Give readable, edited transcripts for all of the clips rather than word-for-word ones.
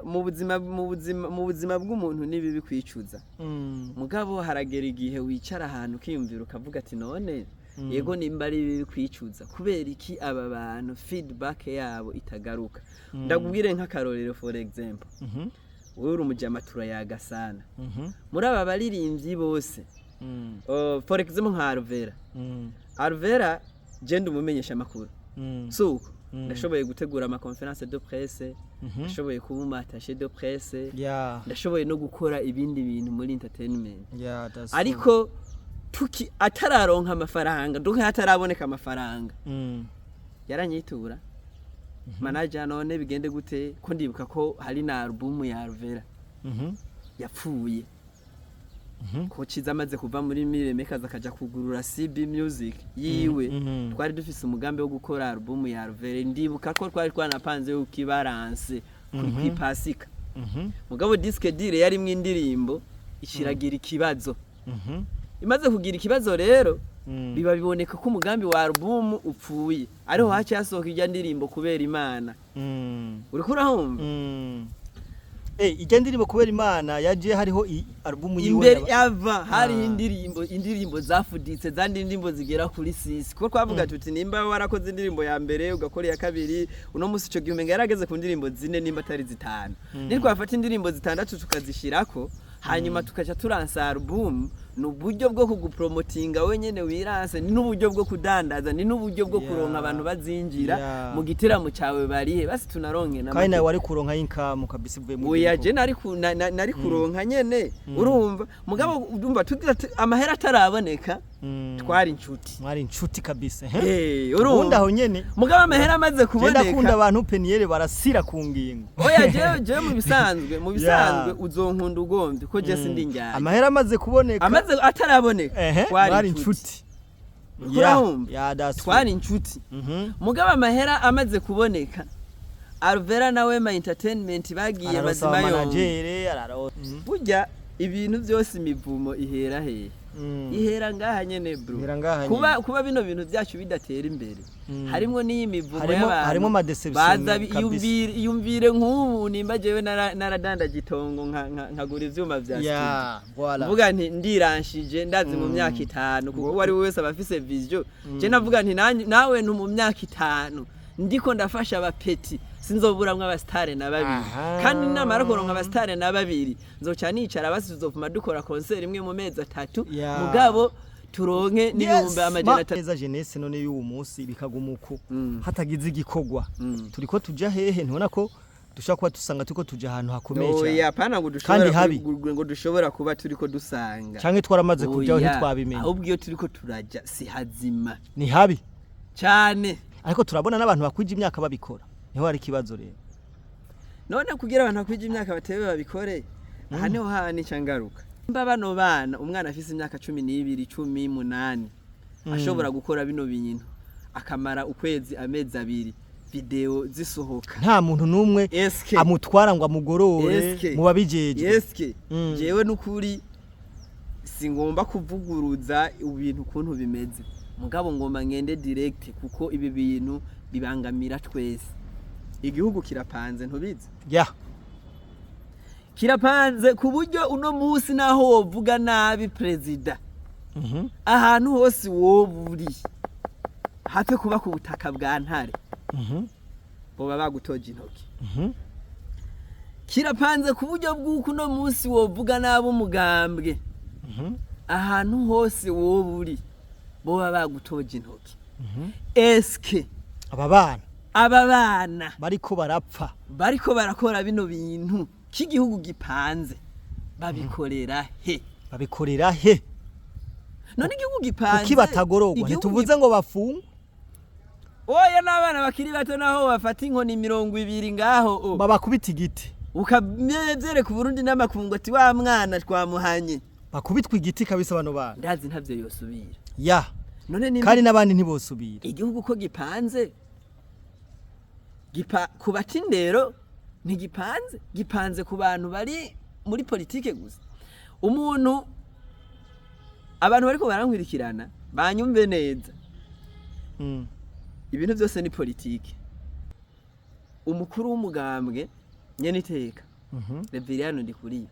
Mu buzima bw'umuntu ni bibi kwicuza. Mugabo haragera igihe wicara ahantu ukiyumvira, ukavuga ati: "None yego, nimba ari bibi kwicuza, kubera iki aba bantu feedback yabo itagaruka?" Ndakubwire nk'akarorero, for example, wowe uri umujama, turayaga sana. Muri aba baririmbyi bose, for example nka Alvera. Alvera, je ndi umumenyesha amakuru, suko ndashoboye gutegura ama conférence de presse, ndashoboye kuba umu attaché de presse, ndashoboye no gukora ibindi bintu muri entertainment. Yeah, that's Ariko tuki atararonka amafaranga, donc hataraboneka amafaranga, yaranyitura: "Manager, none bigende gute?" Ko ndibuka ko hari na album ya Alvera yapfuye, ko Ciza amaze kuva muri Mireme kaza akaja kugurura CB Music yiwe. Twari dufise umugambi wo gukora album ya Alvera. Ndibuka ko twari twanapanze yuko ibaranse kuri kwipasika. Mugabo disque dur yarimwo indirimbo ishiragira ikibazo. Imaze kugira ikibazo rero, biba biboneka ko umugambi wa album upfuye, ariho haciye hasohoka irya ndirimbo "Kubera Imana". Uriko urahumva? Ijya ndirimbo "Kubera Imana" yaje hariho album yiwe. Imbere yava hariho indirimbo zafuditse, zandi ndirimbo zigera kuri six, kuko twavuga tuti nimba warakoze indirimbo ya mbere, ugakora iya kabiri, uno munsi ico gihe umenga yarageze ku ndirimbo zine nimba atari zitanu, nitwafata indirimbo zitandatu tukazishirako, hanyuma tukaca turansa album, ni uburyo bwo kugupromotinga wenyene wiranse, ni n'uburyo bwo kudandaza, ni n'uburyo bwo kuronka abantu bazinjira mu giteramo cyawe, barihe basi tunaronke. Kandi nawe wari kuronka income kabisa ivuye muri Oya, ibyo. je nari kuronka nyene, urumva. Mugabo urumva tugira amahera ataraboneka, twari inshuti. Mwari inshuti kabisa. Eh, ubundi urumva. Aho nyene. Mugabo amahera amaze Je ndakunda kuboneka, abantu peniyere barasira ku ngingo. Oya, jewe mu bisanzwe uzonkunda ugombye ko je sindi njyanye. Amahera amaze kuboneka, Amaze ataraboneka, twari mwari inshuti. inshuti. Urumva? Yeah, that's Twari inshuti. Mugabo amahera amaze kuboneka, Alvera na Wema Entertainment bagiye Ararosa mazima yombi. abamanagere ararosa. Burya ibintu byose imivumo ihera hehe? Ihera ngaha nyene, bro. Ihera ngaha. Kuba bino bintu byacu bidatera imbere, harimwo n'iyi mivumo y'abantu Harimo ama déception baza kabisa. Iyumvire nk'ubu nimba jewe naradandaje itongo, nkagura ivyuma vya studio, Yeah, voilà. mvuga nti ndiranshije, ndazi mu myaka 5, kuko uwo ari we wese aba afise vision. Je navuga nti nawe ntu mu myaka 5 ndiko ndafasha abapeti, sinzoburamwo abasitare na babiri. Kandi namara kuronka abasitare na babiri, nzoca nicara basi, tuzovuma dukora concert imwe mu mezi 3, mugabo turonke n'ibihumbi 300. Neza jeunesse none y'uwo munsi bikaguma uko, hatagize igikorwa, turiko tuja hehe? Ntubona ko dushobora kuba dusanga turiko tuja ahantu hakomeye cyane? Oya, pana ngo dushobora Kandi habi. ngo dushobora kuba turiko dusanga Canke twaramaze kujaho Oya, ntitwabimenya? ahubwo iyo turiko turaja si hazima. Ni habi. Cyane. Ariko turabona n'abantu bakwije imyaka babikora, niho hari ikibazo rero. None kugira abantu bakwije imyaka batebe babikore, aha niho hahandi nca ngaruka. Mba bano bana, umwana afise imyaka 12, 18, ashobora gukora bino bintu akamara ukwezi, amezi 2, video zisohoka, nta muntu n'umwe Eske amutwara ngo amugorore Eske mu babijejwe? Eske jewe n'ukuri singomba kuvuguruza ibintu ukuntu bimeze, mugabo ngomba ngende direct, kuko ibi bintu bibangamira twese. Igihugu kirapanze, ntubizi? Ya. Kirapanze ku buryo uno munsi naho wovuga nabi perezida, ahantu hose woba uri, hape kuba ku butaka bwa Ntare, boba bagutoje intoki. Kirapanze ku buryo bw'uko uno munsi wovuga nabi umugambwe, ahantu hose woba uri, boba bagutoje intoki. Eske Aba bana aba bana bariko barapfa, bariko barakora bino bintu k'igihugu gipanze, babikorera he? Babikorera he? None igihugu gipanze, Kuki batagororwa? Ntituvuze ngo bafungwe. Oya, n'abana bakiri bato naho bafata inkoni 20 ngaho o. Babakubita igiti. Ukavyereka Uburundi n'amakungu ati wa mwana twamuhanye. Bakubitwa igiti kabisa bano bana. Ndazi ntavyo yosubira. None nimba Kandi n'abandi ntibosubira. igihugu ko gipanze, ku batindero ntigipanze, gipanze ku bantu bari muri politike gusa. Umuntu, abantu bariko barankurikirana banyumve neza, ibintu byose ni politike. Umukuru w'umugambwe Nyene iteka Reveriyano Ndikuriyo,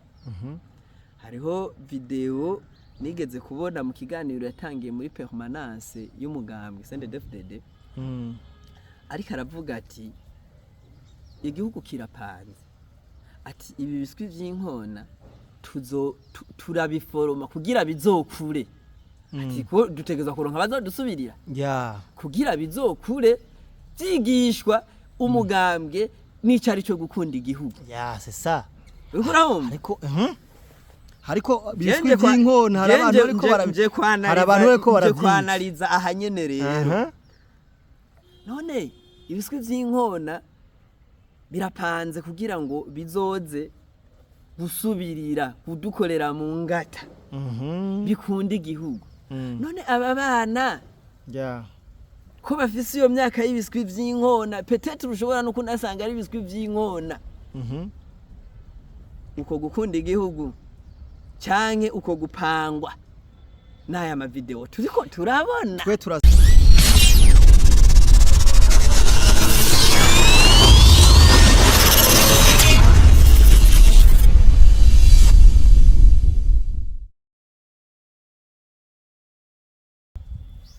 hariho video nigeze kubona mu kiganiro yatangiye muri permanence y'umugambwe CNDD-FDD, ariko aravuga ati igihugu kirapanze, ati ibi biswi vy'inkona turabiforoma kugira bizokure, ati ko dutegerezwa kuronka abazodusubirira kugira bizokure vyigishwa umugambwe n'icari cyo gukunda igihugu. Ya, c'est ça. Uriko urabumva? Ariko hariko biswi vy'inkona, hari abantu bariko hari abantu bariko nje baravyica. Kwanariza aha nyene rero. None ibiswi vy'inkona birapanze kugira ngo bizoze gusubirira kudukorera mu ngata, bikunda igihugu. None aba bana ko bafise iyo myaka y'ibiswi vy'inkona, peut-être ushobora no kunasanga ari ibiswi vy'inkona, uko gukunda igihugu canke uko gupangwa n'aya mavideo turiko turabona. Twe tura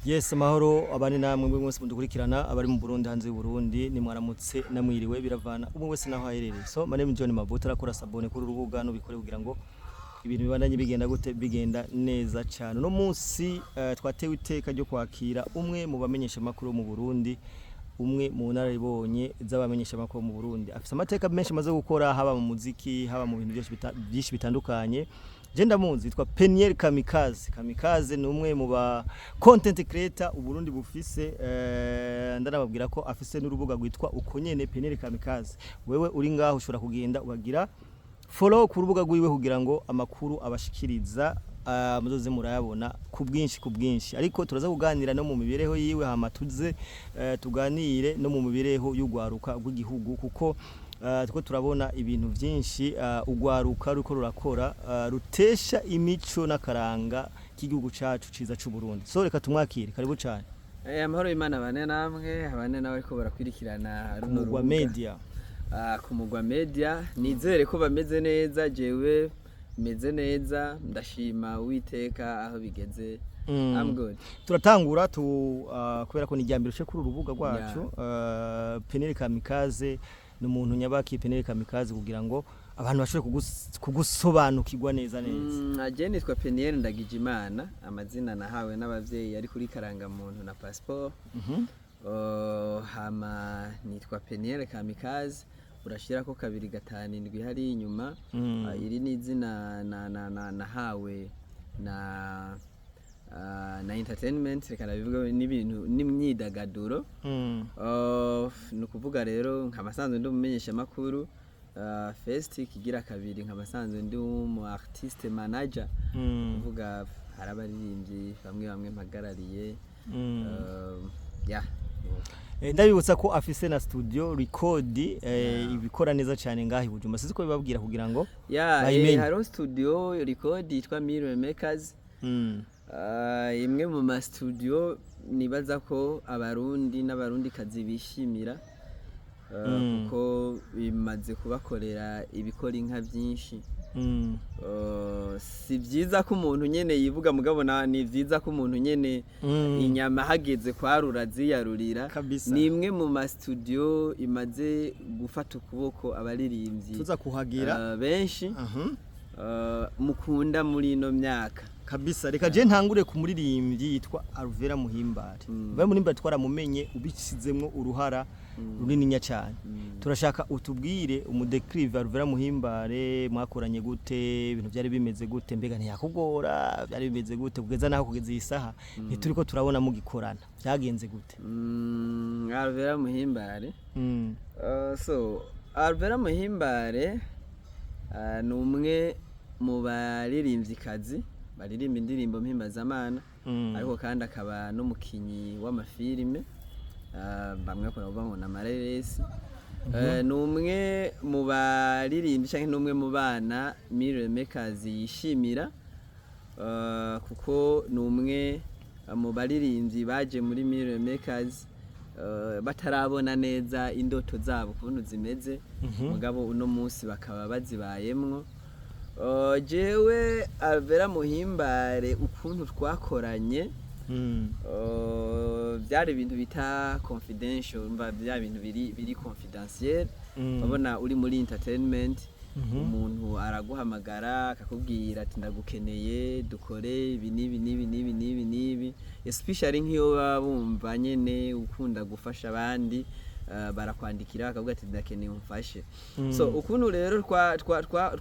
Yes, amahoro abane namwe mwe mwese mudukurikirana, abari mu Burundi, hanze y'u Burundi, ni mwaramutse namwiriwe, biravana umwe wese naho aherereye. So my name is John Mabuta, arakora s'abonner kuri urubuga nubikore kugira ngo ibintu bibandanye bigenda gute, bigenda neza cyane. Uno munsi twatewe iteka ryo kwakira umwe mu bamenyesha makuru mu Burundi, umwe mu nararibonye z'abamenyesha makuru mu Burundi, afise amateka menshi amaze gukora, haba mu muziki, haba mu bintu byinshi byinshi bitandukanye. Je ndamuzi, yitwa Peniel Kamikaze. Kamikaze ni umwe mu ba content creator Uburundi bufise. Ndanababwira ko afise n'urubuga rwitwa uko nyene, Peniel Kamikaze. Wewe uri ngaho ushobora kugenda ubagira follow ku rubuga rwiwe kugira ngo amakuru abashikiriza muzoze murayabona ku bwinshi, ku bwinshi. Ariko turaza kuganira no mu mibereho yiwe, hama tuze tuganire no mu mibereho y'ugwaruka rw'igihugu, kuko turiko turabona ibintu byinshi ugwaruka ruko rurakora rutesha imico n'akaranga k'igihugu cacu ciza c'u Burundi. So reka tumwakire, karibu cane. Amahoro y'Imana abane namwe, abane nawe ariko barakwirikirana ku runo Mugwa rubuga. Media. Ku Mugwa Media, nizere ko bameze neza. Jewe meze neza, ndashima Uwiteka aho bigeze. I'm good. Turatangura tu kubera ko ni irya mbere uce kuri uru rubuga rwacu. Peniel Kamikaze ni umuntu nyabaki Peniel Kamikaze, kugira ngo abantu bashobore kugusobanukirwa neza neza? Je nitwa Peniel Ndagijimana, amazina nahawe n'abavyeyi ari kuri karangamuntu na passport. Hama nitwa Peniel Kamikaze, urashirako 257 hari inyuma. Iri ni izina na nahawe na entertainment, reka ndabivuge, n'ibintu n'imyidagaduro. Ni ukuvuga rero nkaba nsanzwe ndi umumenyeshamakuru, first kigira kabiri nkaba nsanzwe ndi umu artiste manager, kuvuga hari abaririmbyi bamwe bamwe mpagarariye. Yeah. Ndabibutsa ko afise na studio record ibikora neza cyane ngaho i Bujumbura. Sizi ko bibabwira kugira ngo Yeah, bayimenye. Hariho studio record yitwa Mirror Makers. Imwe mu ma studio nibaza ko Abarundi n'Abarundikazi bishimira, kuko bimaze kubakorera ibikora inka byinshi. Si byiza ko umuntu nyene yivuga, mugabo ni byiza ko umuntu nyene inyama hageze kwarura ziyarurira. Kabisa. Ni imwe mu ma studio imaze gufata ukuboko abaririmbyi Tuza kuhagira. Benshi mukunda muri ino myaka. Kabisa. Reka je ntangure ku muririmbyi yitwa Alvera Muhimbare. Alvera Muhimbare twaramumenye ubishizemwo uruhara runininya cyane. Turashaka utubwire, umudécrive Alvera Muhimbare, mwakoranye gute, ibintu byari bimeze gute, mbega ntiyakugora, byari bimeze gute kugeza naho kugeza iyi saha ntituriko turabona mugikorana, byagenze gute? Alvera Muhimbare. So Alvera Muhimbare ni umwe mu baririmvyikazi baririmba indirimbo mpimbazamana, ariko kandi akaba n'umukinyi w'amafilime, bamwe bakunda kuvuga ngo ni amareresi. Ni umwe mu baririmbyi canke ni umwe mu bana Mirror Makers yishimira, kuko ni umwe mu baririmbyi baje muri Mirror Makers. batarabona neza indoto zabo ukuntu zimeze, mugabo uno munsi bakaba bazibayemwo. Jewe Alvera Muhimbare, ukuntu twakoranye, byari ibintu bita confidential, mva bya bintu biri confidentiel. Urabona, uri muri entertainment, umuntu araguhamagara akakubwira ati: "Ndagukeneye, dukore ibi n'ibi n'ibi n'ibi n'ibi n'ibi", especially nk'iyo baba bumva nyene ukunda gufasha abandi, barakwandikira bakavuga ati: "Ndakeneye umfashe." So ukuntu rero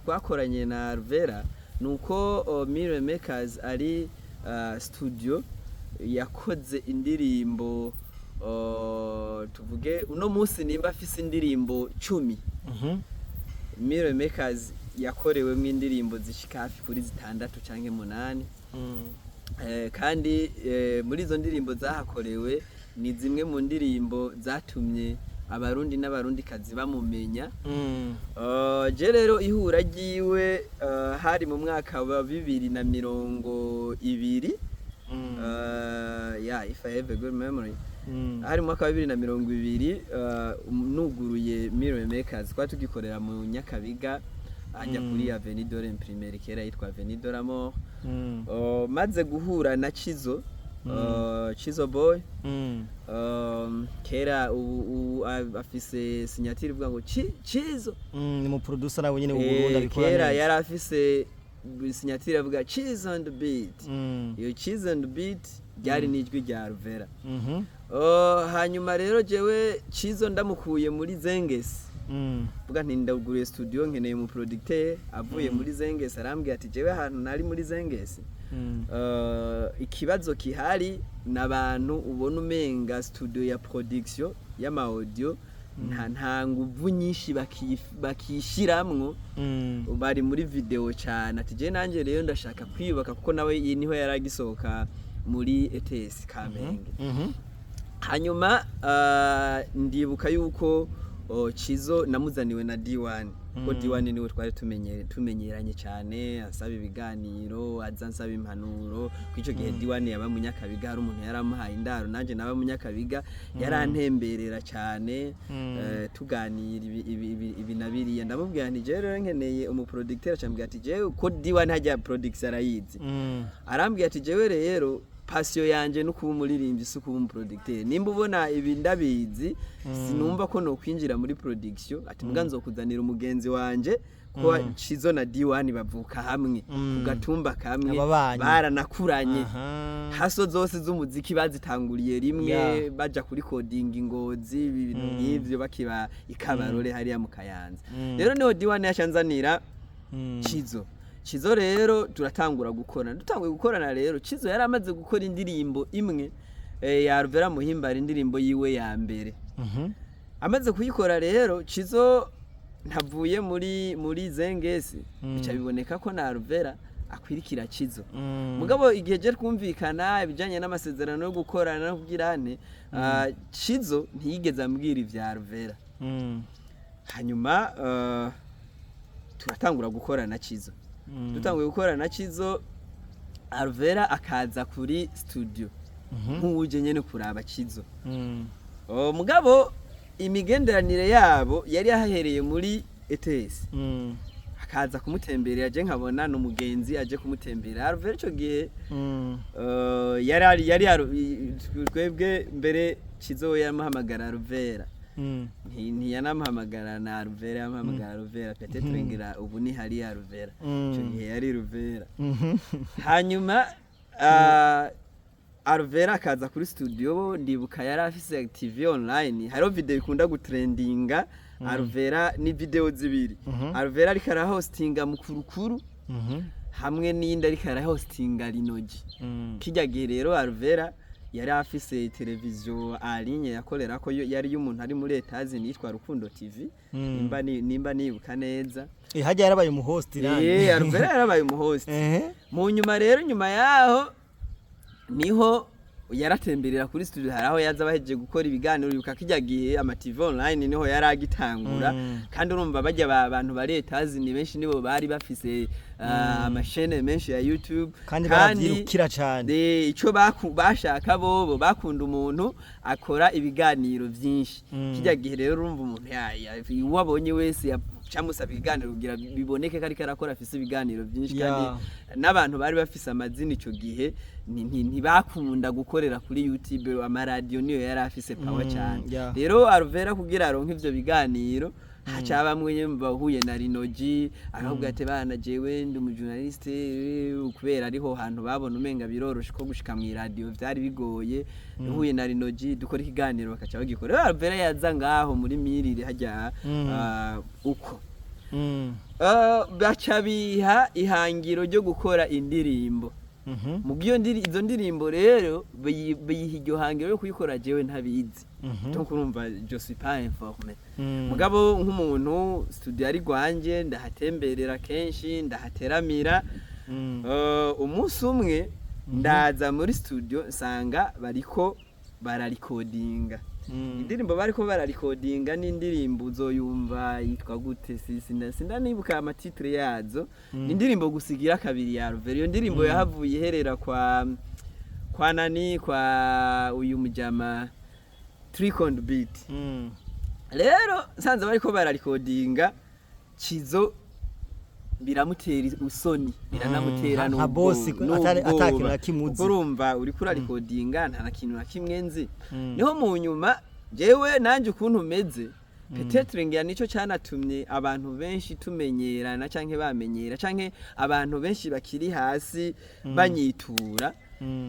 twakoranye na Alvera ni uko Mirror Makers ari studio yakoze indirimbo, tuvuge uno munsi nimba afise indirimbo 10, Mirror Makers yakorewemo indirimbo zishika hafi kuri zitandatu canke munani. Kandi muri izo ndirimbo zahakorewe ni zimwe mu ndirimbo zatumye Abarundi n'Abarundikazi bamumenya. Je rero ihura ryiwe hari mu mwaka wa 2020. Yeah, if I have a good memory, hari mu mwaka wa 2020, nuguruye Mirror Makers, twari tugikorera mu Nyakabiga ajya kuri Avenue de l'Imprimerie, kera yitwa Avenue de la Mort. Maze guhura na Chizo, Chizo Boy, kera ubu afise signature ivuga ngo Chizo. Ni mu producer nawe nyene w'u Burundi, abikora Kera neza. yari afise signature avuga "Chizo on the beat". Iyo "Chizo on the beat" ryari n'ijwi rya Alvera. Hanyuma rero jewe Chizo ndamukuye muri Zengesi, vuga nti: "Ndaguriye studio, nkeneye umu producteur." Avuye muri Zengesi arambwira ati: "Jewe ahantu nari muri Zengesi, ikibazo kihari n'abantu ubona umenga studio ya production y'ama audio nta nguvu nyinshi bakishiramwo, bari muri video cyane." Ati: "Je nanjye rero ndashaka kwiyubaka", kuko nawe iyi niho yari agisohoka muri ETS Kamenge. Hanyuma ndibuka yuko Chizo namuzaniwe na D1, kuko D1 niwe twari tumenyeranye cyane, asaba ibiganiro, aza ansaba impanuro. Kw'icyo gihe D1 yaba mu Nyakabiga, hari umuntu yaramuhaye indaro, nanjye naba mu Nyakabiga, yarantemberera cyane. Tuganira ibi na biriya, ndamubwira nti: "Jewe rero nkeneye umuproducteur." Acambwira ati: "Jewe ko D1 hajya production arayizi." Arambwira ati: "Jewe rero passion yanje no kuba umuririmbyi, si kuba umuproducteur. Nimba ubona ibi ndabizi, sinumva ko nokwinjira muri production." Ati: "Mbwa nzokuzanira umugenzi wanje", ko Chizo na D1 bavuka hamwe, ku gatumba kamwe. Ababanyi. Baranakuranye. Haso zose z'umuziki bazitanguriye rimwe, baja kuri coding Ngozi, ibi bintu nk'ivyo, bakiba ikabarore hariya mu Kayanza. Rero niho D1 yacanzanira Chizo. Chizo rero turatangura gukorana. Dutanguye gukorana rero, Chizo yari amaze gukora indirimbo imwe ya Alvera Muhimbara, indirimbo yiwe ya mbere. Amaze kuyikora rero, Chizo ntavuye muri Zengesi, bica biboneka ko na Alvera akwirikira Chizo. Mugabo igihe je twumvikana ibijanye n'amasezerano yo gukorana no kugira ane, Chizo ntiyigeze ambwira ivya Alvera. Hanyuma turatangura gukorana na Chizo. Dutanguye gukorana na Chizo, Alvera akaza kuri studio nk'uwuje nyene kuraba Chizo. Oh, mugabo imigenderanire yabo yari yahahereye muri ETS, akaza kumutemberera, je nkabona ni umugenzi aje kumutembera. Alvera ico gihe yari twebwe mbere Chizo we yamuhamagara Alvera. Ntiyanamuhamagara na Alvera, yamuhamagara Alvera. Peut-être ngira ubu ni hari Alvera, ico gihe yari Ruvera. Hanyuma Alvera akaza kuri studio. Ndibuka yari afise TV online, hariho video ikunda gutrendinga Alvera, ni video zibiri: Alvera ariko arahostinga Mukurukuru, hamwe n'iyindi ariko arahostinga Linoji. Kijya gihe rero Alvera yari afise televiziyo en ligne yakorera ko, yari y'umuntu ari muri Etazi, yitwa Rukundo TV, nimba nibuka neza. Hajya yarabaye umuhost nani? Alvera yarabaye umuhost. Ehe. Mu nyuma rero, nyuma yaho niho Yaratemberera kuri studio, hari aho yaza bahejeje gukora ibiganiro. Bibuka kijya gihe ama TV online niho yari agitangura. Kandi urumva bajya abantu bari etazi ni benshi, nibo bari bafise ama chaînes menshi ya YouTube. Kandi baravyirukira cane. Ico bashaka bobo, bakunda umuntu akora ibiganiro vyinshi. Kijya gihe rero urumva umuntu uwo abonye wese yacamusaba ibiganiro kugira biboneke ko ariko arakora, afise ibiganiro vyinshi. Kandi n'abantu bari bafise amazina ico gihe ntibakunda gukorera kuri YouTube, amaradiyo niyo yari afise power cyane. Rero Alvera kugira aronke ivyo biganiro, haca bamwe bahuye na Rinogi, akavuga ati: "Bana, jewe ndi umu journaliste," kubera ariho hantu babona umenga biroroshe, ko gushika mu iradiyo vyari bigoye. Uhuye na Rinogi, dukora ikiganiro, bakaca bagikora. Rero Alvera yaza ngaho muri mirire hajya. Uko baca biha ihangiro ryo gukora indirimbo. Mu bw'iyo izo ndirimbo rero biyiha iryo hangiro ryo kuyikora, jewe ntabizi. Donc urumva je suis pas informé. Mugabo nk'umuntu studio ari rwanje, ndahatemberera kenshi, ndahateramira. Umunsi umwe ndaza muri studio, nsanga bariko bararikodinga. Indirimbo bariko bararikodinga ni indirimbo uzoyumva yitwa gute? Sindanibuka ama titres yazo. Ni indirimbo gusigira kabiri ya Alvera. Iyo ndirimbo yahavuye iherera kwa nani, kwa uyu mujama Tricond Beat. Rero nsanze bariko bararikodinga, Cizo biramutera usoni, biranamutera Nka boss n'ubwoba. Ata kintu na kimwe uzi. Kuko urumva uriko urarikodinga nta na kintu na kimwe nzi. Niho mu nyuma jewe nanje ukuntu meze, peut-être ngira nico canatumye abantu benshi tumenyerana canke bamenyera, canke abantu benshi bakiri hasi banyitura.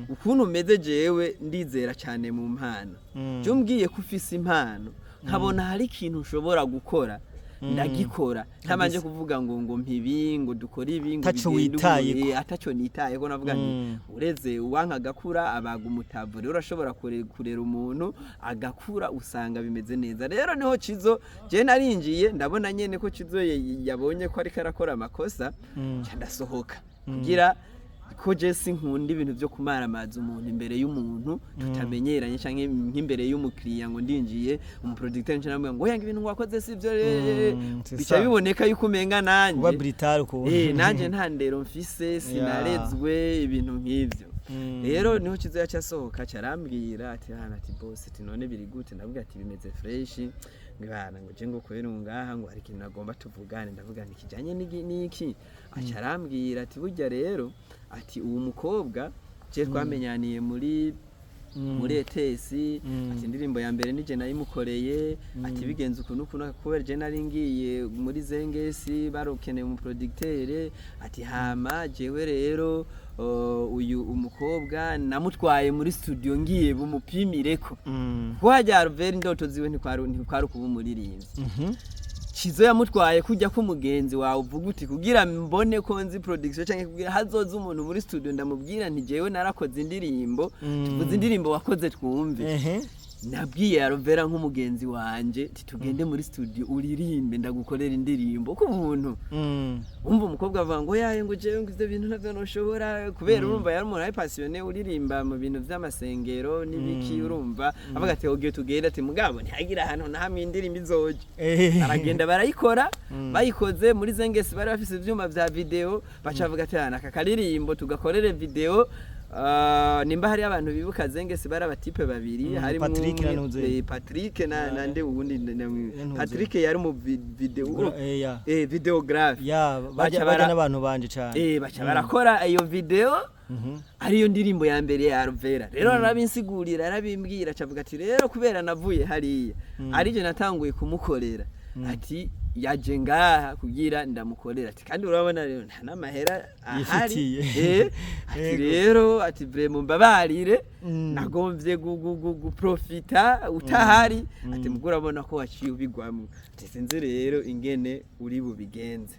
Ukuntu meze jewe, ndizera cyane mu mpano. Je umbwiye ko ufise impano, nkabona hari ikintu ushobora gukora, ndagikora ntabanje kuvuga ngo mpibi, ngo dukore ibi, ngo Ataco bigende uku, witayeko. Ataco nitayeko. Navuga nti ureze uwanka agakura abaga umutavu. Rero urashobora kurera umuntu agakura, usanga bimeze neza. Rero niho Cizo je narinjiye, ndabona nyene ko Cizo yabonye ko ariko arakora amakosa. Nca ndasohoka kugira ko je sinkunda ibintu byo kumaramaza umuntu imbere y'umuntu tutamenyeranye, canke nk'imbere y'umukiriya, ngo ndinjiye umu producteur nca namubwira ngo: "Oya, ngo ibintu wakoze sivyo." C'est Bica ça. biboneka yuko umenga nanje Kuba brutal ukuntu. Nanje nta ndero mfise, sinarezwe ibintu nk'ivyo. Rero niho Cizo yaca asohoka, carambwira ati: "Hana," ati: "Boss," ati: "none biri gute?" Ndavuga ati: "Bimeze fresh." Ngo: "Bana," ngo: "je ngo kubera ngaha ngo hari ikintu nagomba tuvugane." Ndavuga nti: "Kijanye n'iki?" Aca arambwira ati: "Burya rero," ati: "uwo mukobwa je twamenyaniye muri ETS." Ati: "Indirimbo ya mbere nije nayimukoreye." Ati: "Bigenze ukuntu ukuntu, kubera je nari ngiye muri Zengesi, barukeneye umu producteur." Ati: "Hama jewe rero uyu umukobwa namutwaye muri studio ngiye bumupimireko." Kuko hajya Alvera indoto ziwe ntikwari ukuba umuririmbyi. Cizo yamutwaye kujya k'umugenzi wawe uvuga uti: "Kugira mbone ko nzi production, canke kugira hazoza umuntu muri studio ndamubwira nti jewe narakoze indirimbo, tuvuze indirimbo wakoze twumve." Nabwiye Alvera nk'umugenzi wanje ati: "Tugende muri studio uririmbe, ndagukorera indirimbo ku buntu." Umva umukobwa avuga ngo: "Yaye," ngo: "jewe," ngo: "ivyo bintu navyo noshobora," kubera urumva yari umuntu ari passionné, uririmba mu bintu vy'amasengero n'ibiki. Urumva avuga ati: "Ogiye tugende," ati: "Mugabo ntihagira ahantu na hamwe indirimbo izoja." Aragenda, barayikora. Bayikoze muri Zengesi, bari bafise ivyuma vya video, baca bavuga ati: "Aka karirimbo tugakorere video." Nimba hari abantu bibuka Zengesi, bari aba types babiri. Harimwo Patrick na Ntuze. Patrick na nde uwundi Ntuze. Patrick yari mu video Ya. Videographe. Ya, Baca bajya n'abantu banje cane. Baca barakora iyo video, ariyo ndirimbo ya mbere ya Alvera. Rero arabinsigurira, arabimbwira, acavuga ati: "Rero kubera navuye hariya, arije natanguye kumukorera," ati: "yaje ngaha kugira ndamukorera," ati: "kandi urabona rero nta n'amahera ahari." Yifitiye. Ati: "Rero," ati: "vraiment mbabarire, nagomvye guprofita utahari," ati: "mugabo urabona ko waciye ubigwamwo," ati: "sinzi rero ingene uri bubigenze."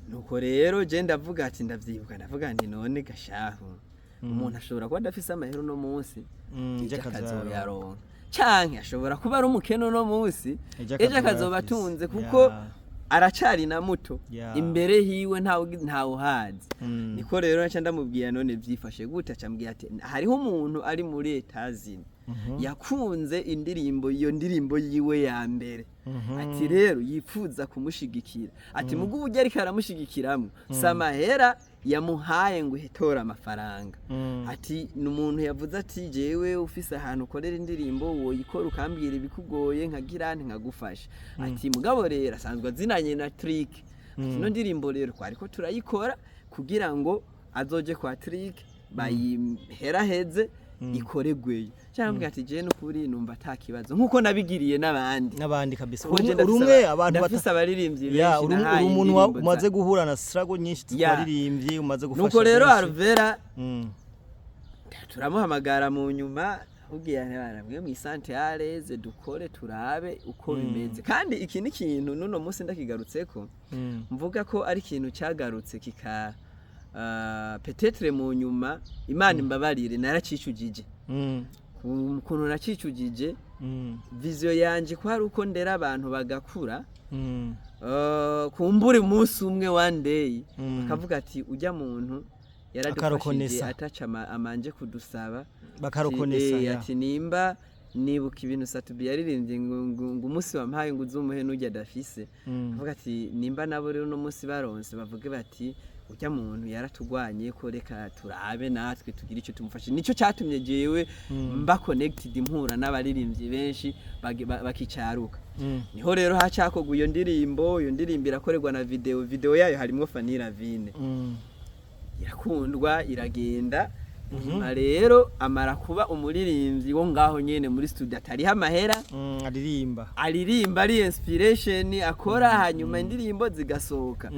Nuko rero je ndavuga ati, ndavyibuka, ndavuga nti: "None gashahu, umuntu ashobora kuba adafise amahera uno munsi, ejo ejo akazoyaronka." Akazoyaronka, canke ashobora kuba ari umukene uno munsi, Ejo ejo akazoba akazoba afise. atunze, kuko Aracari na muto, imbere hiwe ntawuhazi. Niko rero naca ndamubwira: "None vyifashe gute?" Acambwira ati hariho umuntu ari muri Etazini yakunze indirimbo, iyo ndirimbo yiwe ya mbere, ati rero yifuza kumushigikira, ati mugo uburyo ariko aramushigikiramwo si amahera yamuhaye ngo uhetore amafaranga, ati ni umuntu yavuze ati jewe ufise ahantu ukorera indirimbo woyikora ukambwira ibikugoye nkagira nti nkagufasha, ati mugabo rero asanzwe azinanye na Trick, ati ino ndirimbo rero twariko turayikora kugira ngo azoje kwa Trick bayiheraheze ikoregweyo. Cyangwa ati jewe n'ukuri numva ata kibazo nkuko nabigiriye n'abandi. N'abandi kabisa. Kuko je uri umwe abantu ndafise abaririmbyi ya benshi uri nahaye uri umuntu indirimbo umaze guhura na struggle nyinshi z'abaririmbyi, umaze gufasha Nuko rero benshi. Alvera turamuhamagara mu nyuma, ubwiye mwe mwisante areze dukore turabe uko bimeze. Kandi iki ni ikintu n'uno munsi ndakigarutseko, mvuga ko ari ikintu cyagarutse kika peut-être mu nyuma, Imana imbabarire, naracicujije. Ukuntu nacicujije, vision yanje ko hari uko ndera abantu bagakura, kumbura umunsi umwe, one day, bakavuga ati ujya muntu yaradufashije Akarokonesa. ataca amanje kudusaba. Bakarokonesa. Ati, ati nimba nibuka ibintu Satubi yaririmbye ngo umunsi wampaye ngo uzumuhe n'ujya adafise, avuga ati nimba nabo rero uno munsi baronse bavuge bati ujya muntu yaratugwanye ko reka turabe natwe tugire icyo tumufashe. Nicyo cyatumye jewe mba connected, mpura n'abaririmbyi benshi bakicaruka. Niho rero hacakorwa iyo ndirimbo. Iyo ndirimbo irakorerwa na video, video yayo harimwo Fanny Lavine. Irakundwa, iragenda. Nyuma rero amara kuba umuririmbyi wo ngaho nyene muri studio atariho amahera, Aririmba. aririmba ari inspiration akora, hanyuma indirimbo zigasohoka.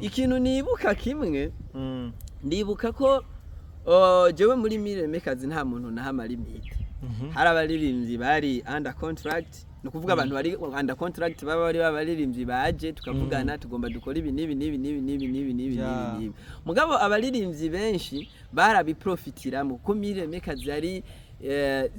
Ikintu nibuka kimwe, ndibuka ko jewe muri Mire Makers nta muntu naha limite. Hari abaririmbyi bari under contract, ni ukuvuga abantu bari under contract baba bari abaririmbyi baje tukavugana, tugomba dukora ibi n'ibi n'ibi n'ibi n'ibi n'ibi n'ibi n'ibi n'ibi. Mugabo abaririmbyi benshi barabiprofitiramo kuko Mire Makers yari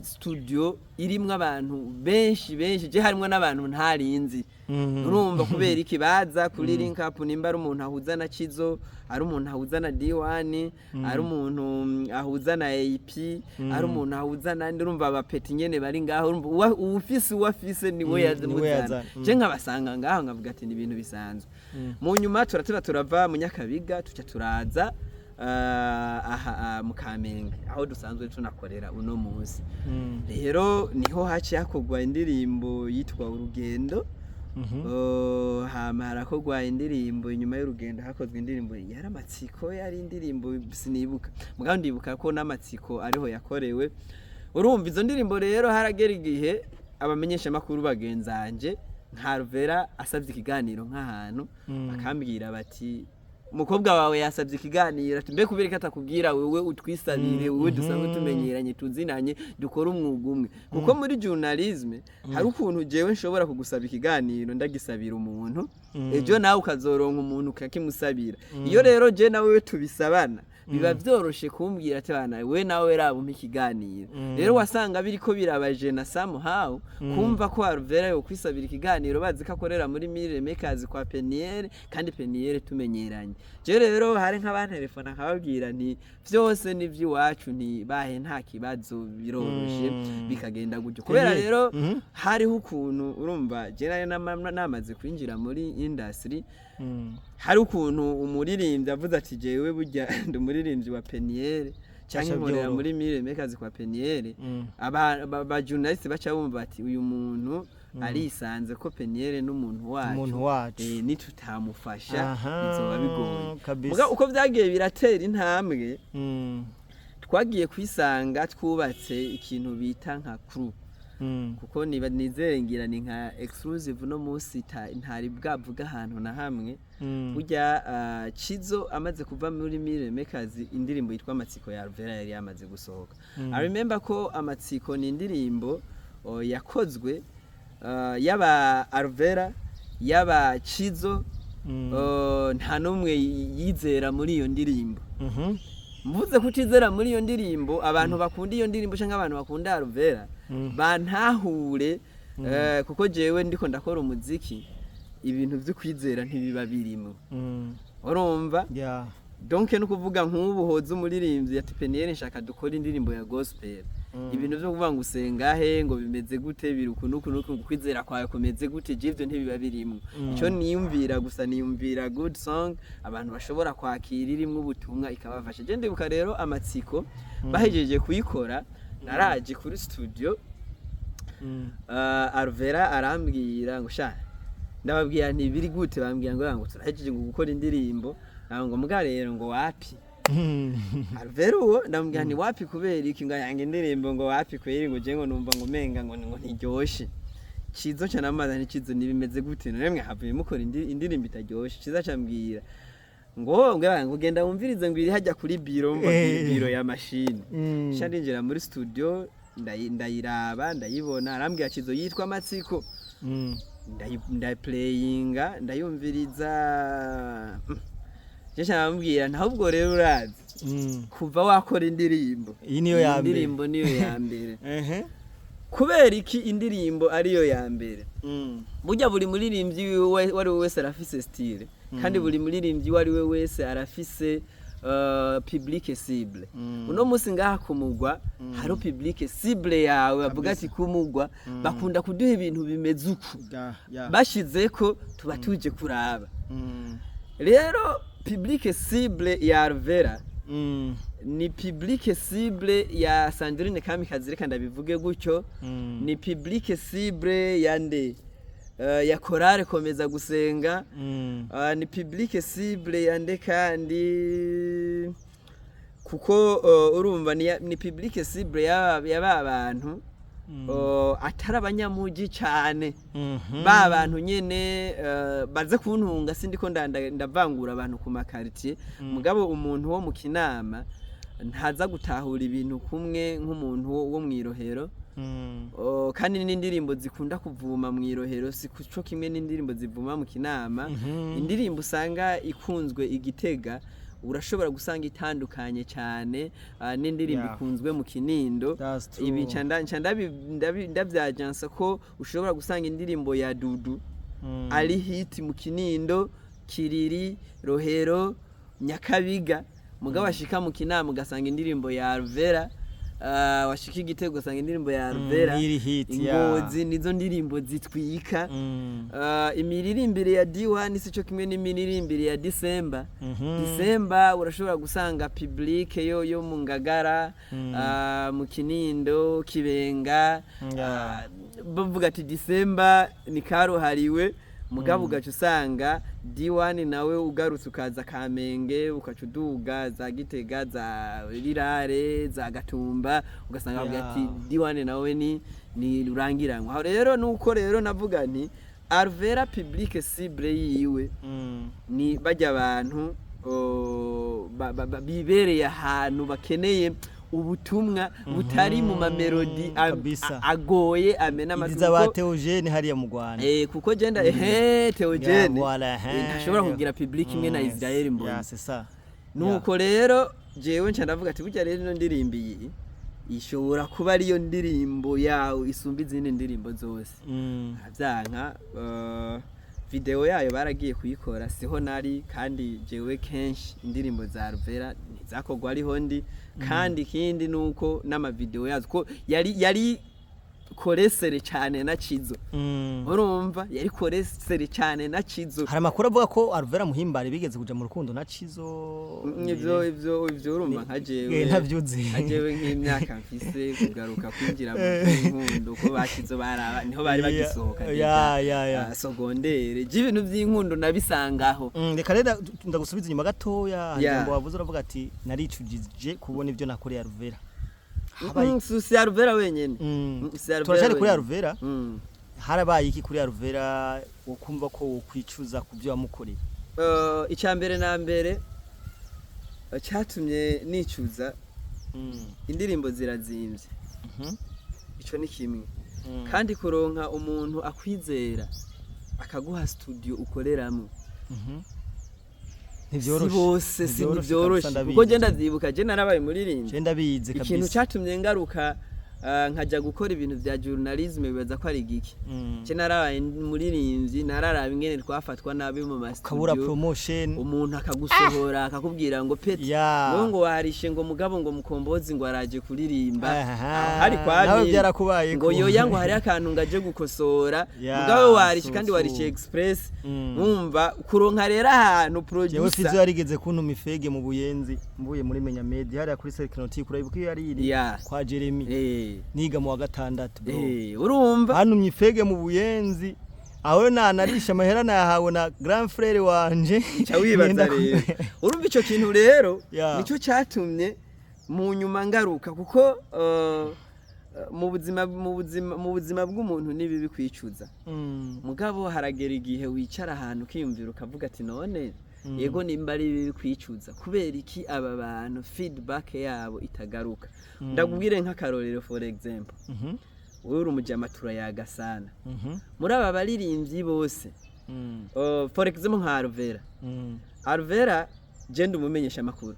studio irimwo abantu benshi benshi, je harimwo n'abantu ntarinzi. Urumva kubera iki baza kuri link up, nimba ari umuntu ahuza na Chizo, ari umuntu ahuza na D1, ari umuntu ahuza na AP, ari umuntu ahuza na ndi, urumva abapeti nyene bari ngaho, urumva uwufise uwafise niwe Niwe yazimuzana. yazana. Je nkabasanga ngaho nkavuga ati ni ibintu bisanzwe. Mu nyuma turateba turava mu Nyakabiga, tuca turaza aha mu Kamenge aho dusanzwe tunakorera uno munsi. Rero niho haciye hakorwa indirimbo yitwa Urugendo. Oh, hama harakorwa indirimbo inyuma y'urugendo, hakozwe indirimbo yari Amatsiko, yari indirimbo sinibuka, mugabo ndibuka ko n'Amatsiko ariho yakorewe. Urumva izo ndirimbo rero haragera igihe abamenyeshamakuru bagenzanje nka Ruvera asabye ikiganiro nk'ahantu, bakambwira bati umukobwa wawe yasabye ikiganiro, ati mbe kubera ko atakubwira wewe utwisabire, wewe dusanzwe tumenyeranye, tuzinanye, dukora umwuga umwe? Kuko muri journalisme hari ukuntu jewe nshobora kugusaba ikiganiro ndagisabira umuntu, ejo nawe ukazoronka umuntu ukakimusabira. Iyo rero je nawe tubisabana biba vyoroshe kumbwira ati bana we nawe raba umpe ikiganiro. Rero wasanga biriko birabaje na somehow kumva ko Alvera yo kwisabira ikiganiro, bazi ko akorera muri Mire Makers kwa Peniel, kandi Peniel tumenyeranye. Je rero hari nk'abantelefona nkababwira nti vyose ni vy'iwacu, nti bahe nta kibazo, biroroshe, bikagenda gutyo. Kubera Peniel, rero hariho ukuntu urumva je nari namaze kwinjira muri industry, hari ukuntu umuririmbyi avuze ati jewe burya ndi umuririmbyi wa Peniel canke Aca nkorera vyoroha. muri Mire Makers kwa Peniel, aba journalist baca bumva bati uyu muntu arisanze ko Peniel n'umuntu wacu, Umuntu wacu. Nitutamufasha bizoba bigoye. Kabisa. Muga uko vyagiye biratera intambwe, twagiye kwisanga twubatse ikintu bita nka crew, kuko niba nizere ngira ni nka exclusive no munsi ntari bwavuga ahantu na hamwe. Burya Chizo amaze kuva muri Mire Makers, indirimbo yitwa Amatsiko ya Alvera yari yamaze gusohoka. I remember ko Amatsiko ni indirimbo yakozwe yaba Alvera yaba Chizo, nta n'umwe yizera muri iyo ndirimbo. Mvuze kutizera muri iyo ndirimbo, abantu bakunda iyo ndirimbo cyangwa abantu bakunda Alvera bantahure, kuko jewe ndiko ndakora umuziki. Ibintu vyo kwizera ntibiba birimo, urumva? Donc no kuvuga nk'ubu hoza umuririmbyi ati: "Peniel, nshaka dukora indirimbo ya gospel." Ibintu vyo kuvuga ngo usenga he, ngo bimeze gute, biri uku nuku nuku, ngo kwizera kwawe kumeze gute, je ivyo ntibiba birimwo. Ico niyumvira gusa, niyumvira good song abantu bashobora kwakira, irimwo ubutumwa, ikabafasha. Je ndibuka rero Amatsiko bahejeje kuyikora, naraje kuri studio, Alvera arambwira ngo: "Sha." Ndababwira nti: "Biri gute?" Bambwira ngo turahejeje ngo gukora indirimbo, ngo mbwa rero ngo wapi. Alvera uwo ndamubwira nti: "Wapi kubera iki?" Ngo yanga indirimbo, ngo wapi kweri, ngo je ngo numva ngo umenga ngo ntiryoshe. Cizo ca namaza nti: "Cizo, nibimeze gute none mwe havuye mukora indirimbo itaryoshe?" Ciza cambwira ngo genda wumvirize, ngo iri hajya kuri biro, mva biro ya machine. Sha, ndinjira muri studio, ndayiraba, ndayibona. Arambwira: "Cizo, yitwa Amatsiko." Ndayiplayinga, ndayumviriza. Je namubwira ntabwo rero urazi, kuva wakora indirimbo, iyi niyo ya mbere. Indirimbo niyo ya mbere. Kubera iki indirimbo ariyo ya mbere? Burya buri muririmbyi uwo ari we wese arafise style, kandi buri muririmbyi uwo ari we wese arafise public cible. Uno munsi ngaha kumugwa hari public cible yawe, bavuga ati: "Kumugwa bakunda kuduha ibintu bimeze uku, bashizeko tuba tuje kuraba." Rero public cible ya Alvera ni public cible ya Sandrine Kamikazi, reka ndabivuge gutyo. Ni public cible ya nde? Ya Chorale Komeza Gusenga. Ni public cible ya nde kandi? Kuko urumva ni public cible ya ba bantu atari abanyamuji cane, ba bantu nyene baze kuntunga, sindiko ndavangura abantu ku ma quartier. Mugabo umuntu wo mu Kinama ntaza gutahura ibintu kumwe nk'umuntu wo mw'irohero. Oh, kandi n'indirimbo zikunda kuvuma mw'irohero si kuco kimwe n'indirimbo zivuma mu Kinama. Indirimbo usanga ikunzwe igitega urashobora gusanga itandukanye cyane n'indirimbo ikunzwe mu Kinindo. That's true. Ibi nca ndavyajansa ko ushobora gusanga indirimbo ya Dudu ari hit mu Kinindo, Kiriri, Rohero, Nyakabiga, mugabo washika mu Kinama ugasanga indirimbo ya Alvera, washika Igitego ugasanga indirimbo ya Alvera, iri hit, yeah. Ingozi nizo ndirimbo zitwika. Imiririmbire ya D1 si cyo kimwe n'imiririmbire ya December. December urashobora gusanga public yo mu Ngagara, mu Kinindo, Kibenga, bavuga ati December ni karuhariwe. Mugabo ugaca usanga D1 nawe ugarutse ukaza Kamenge, ukaca uduga za Gitega, za Rirare, za Gatumba, ugasanga bavuga ati D1 nawe ni rurangiranwa. Aho rero nuko rero navuga nti Alvera public cible yiwe ni bajya abantu bibereye ahantu bakeneye ubutumwa butari mu ma mélodie agoye amena amatwi. Izi za Theogene hariya mu Rwanda. Kuko genda ehe Theogene, Ya, voilà, ntashobora kugira public imwe na Israel Mbonyi. Ya, c'est ça. Nuko rero jewe nca ndavuga ati burya rero ino ndirimbo iyi ishobora kuba ariyo ndirimbo yawe isumba izindi ndirimbo zose. Vyanka, video yayo baragiye kuyikora siho nari, kandi jewe kenshi indirimbo za Alvera ntizakorwa ariho ndi. Kandi ikindi nuko n'amavideo yazo ko yari koresere cyane na Cizo. Urumva yari koresere cyane na Cizo. Hari amakuru avuga ko Alvera Muhimbare bigeze kuja mu rukundo na Cizo. Ivyo urumva nka jewe, Ntavyuzi. nka jewe nk'imyaka mfise, kugaruka kwinjira mu by'inkundo, ko bakizo baraba niho bari bagisohoka Ya. Secondaire, je ibintu by'inkundo nabisangaho. Reka rero ndagusubiza inyuma gatoya. Hari ijambo wavuze, uravuga ati: "Naricujije kubona ibyo nakoreye Alvera." Habaye Si Alvera wenyene. Si Alvera Turacari kuri wenyene. Alvera. Harabaye iki kuri Alvera wokumva ko wokwicuza ku byo wamukoreye? Icya mbere na mbere cyatumye nicuza, indirimbo zirazimvye. Ico ni kimwe. Kandi kuronka umuntu akwizera akaguha studio ukoreramo, si Ntivyoroshe. bose, si Ntivyoroshe ntivyoroshe kabisa, kuko je ndabizi. ndavyibuka, je narabaye umuririmbyi. Je ndabizi Ikintu kabisa. cyatumye ngaruka nkajya gukora ibintu bya journalism, bibaza ko ari igiki. Ce narabaye umuririmbyi, nararaba ingene twafatwa nabi mu Kabura ma studio. promotion. Umuntu akagusohora, akakubwira ngo petit, ngo warishe, ngo mugabo ngo Mukombozi ngo araje kuririmba. Aha. Aho hari kwa Nawe Miri. byarakubayeko. Ngo yoya, ngo hari akantu ngo aje gukosora, mugabo warishe kandi warishe express. Wumva kuronka rero ahantu Jewe Fizo producer yarigeze kuntuma ifege mu Buyenzi, mvuye muri Menya Media hariya kuri Cercle Nautique, urayibuka iyo yari iri kwa Jeremy, niga mu wa gatandatu, bro. Urumva. Bantumye ifege mu Buyenzi, aho nanarisha amahera nayahawe na grand frère wanje. Ca wibaza Ngenda rero, urumva ico kintu rero nico catumye mu nyuma ngaruka, kuko mu buzima bw'umuntu ni bibi kwicuza. Mugabo haragera igihe wicara ahantu ukiyumvira, ukavuga ati: "None yego, nimba ari bibi kwicuza, kubera iki aba bantu feedback yabo itagaruka?" Ndakubwire nk'akarorero, for example, wowe uri umujama, turayaga sana. Muri aba baririmbyi bose, for example nka Alvera, Alvera je ndumumenyesha amakuru,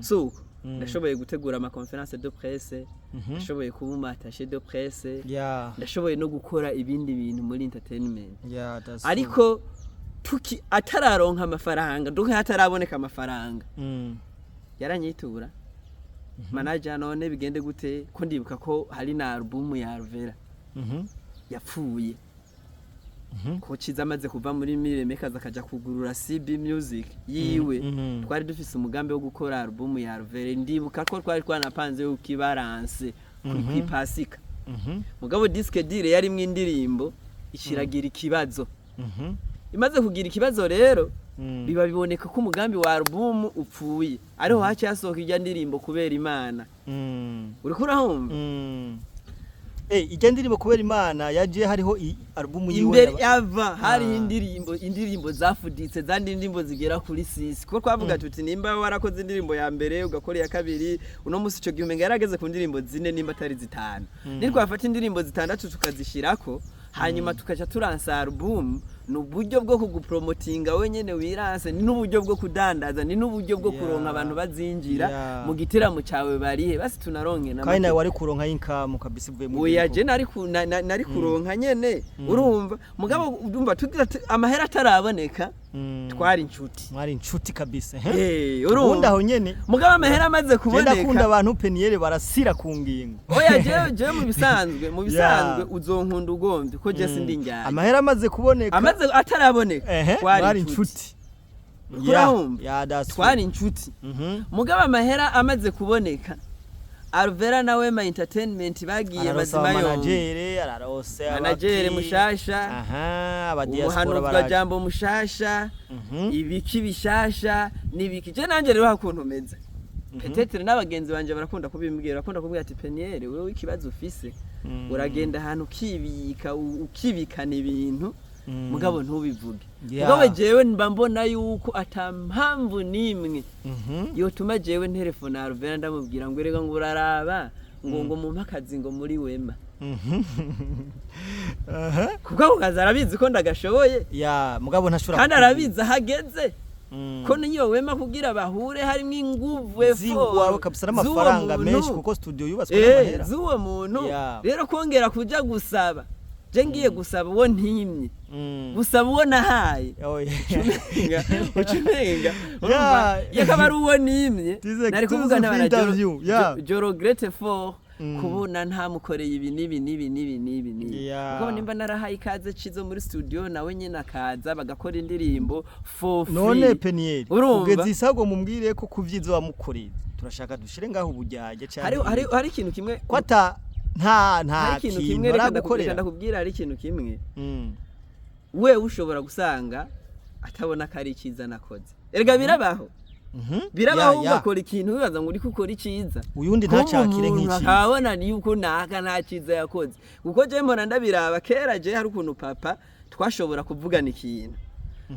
suko ndashoboye gutegura ama conférence de presse, ndashoboye kuba umu attaché de presse, ndashoboye no gukora ibindi bintu muri entertainment. Yeah, that's true. Ariko tuki atararonka amafaranga, donc hataraboneka amafaranga, yaranyitura: "Manager, none bigende gute?" Ko ndibuka ko hari na album ya Alvera yapfuye, ko Ciza amaze kuva muri Mire Makers akaja kugurura CB Music yiwe, twari dufise umugambi wo gukora album ya Alvera. Ndibuka ko twari twanapanze yuko ibaranse kuri kwipasika, mugabo disque dur yarimwo indirimbo ikiragira ikibazo. Imaze kugira ikibazo rero, biba biboneka ko umugambi wa album upfuye, ariho haciye hasohoka irya ndirimbo Kubera Imana. Uriko urahumva? Ijya ndirimbo Kubera Imana yaje hariho album yiwe. Imbere yava hariho indirimbo zafuditse, zandi ndirimbo zigera kuri six, kuko twavuga tuti nimba warakoze indirimbo ya mbere, ugakora iya kabiri, uno munsi ico gihe umenga yarageze ku ndirimbo zine nimba atari zitanu, nitwafata indirimbo zitandatu tukazishirako, hanyuma tukaca turansa album, ni uburyo bwo kugupromotinga wenyene wiranse, ni n'uburyo bwo kudandaza, ni n'uburyo bwo kuronka abantu bazinjira mu giteramo cawe, barihe basi tunaronke Kandi n'amake. nawe wari kuronka income kabisa ivuye muri Oya, ibyo. je nari nari kuronka nyene, urumva, mugabo urumva amahera ataraboneka, twari inshuti. Mwari inshuti kabisa. Urumva. Ubundi aho nyene Mugabo amahera amaze je ndakunda kuboneka, abantu peniyere barasira ku ngingo. Oya, jewe mu bisanzwe uzonkunda ugomvye ko je sindi njyanye. Amahera amaze kuboneka. Amaze ataraboneka, twari mwari inshuti. inshuti. Urahumva? Yeah, that's true. Twari inshuti. Mugabo amahera amaze kuboneka, Alvera na Wema Entertainment bagiye Araronsa bazima yombi. Manager ararose. Manager mushasha, aha, aba diaspora umuhanuzwa baraje. jambo mushasha, ibiki bishasha n'ibiki. Je nanje rero hakuntu meze, peut-être n'abagenzi banje barakunda kubimbwira, barakunda kumbwira ati: "Peniel, wewe ikibazo ufise, uragenda ahantu ukibika, ukibikana ibintu, mugabo ntubivuge." Mugabo jewe mba mbona yuko ata mpamvu n'imwe yotuma jewe ntelefona Alvera ndamubwira ngo erega ngo uraraba ngo mumpe akazi ngo muri Wema, kuko ako kazi arabizi ko ndagashoboye. Ya, mugabo ntashobora Kandi kukubwira. arabizi aho ageze, ko niyo Wema kugira bahure harimo inguvu, Ziwawe effort kabisa z'uwo n'amafaranga muntu. menshi, kuko studio yubatswe n'amahera. Z'uwo muntu. Rero kongera kuja gusaba, je ngiye gusaba uwo ntimye, gusaba uwo nahaye, Oh, yeah. ucumenga urumva, yakaba ari uwo nimye, Tize nari kuvuga exclusive ntabana interview, yeah. je regrette fort kubona ntamukoreye ibi n'ibi n'ibi n'ibi n'ibi n'ibi. Kuko nimba narahaye ikaze Cizo muri studio, nawe nyene akaza bagakora indirimbo for free. None Peniel, Urumva? ugeze isago mumbwire ko kuvyiza wamukoreye, turashaka dushire ngaho ubujyajye cyane Hari ikintu kimwe, ko ata nta hari ikintu kintu kimwe, reka reka aragukorera. ndakubwira, hari ikintu kimwe wewe ushobora gusanga atabona ko ari icyiza nakoze. Erega birabaho, birabaho, ugakora ikintu wibaza ngo uriko ukora icyiza, Uyundi kumbe ntacakire umuntu nk'icyiza. akabona yuko naka nta cyiza yakoze. Kuko je mbona ndabiraba kera, je hari ukuntu papa twashobora kuvugana ikintu,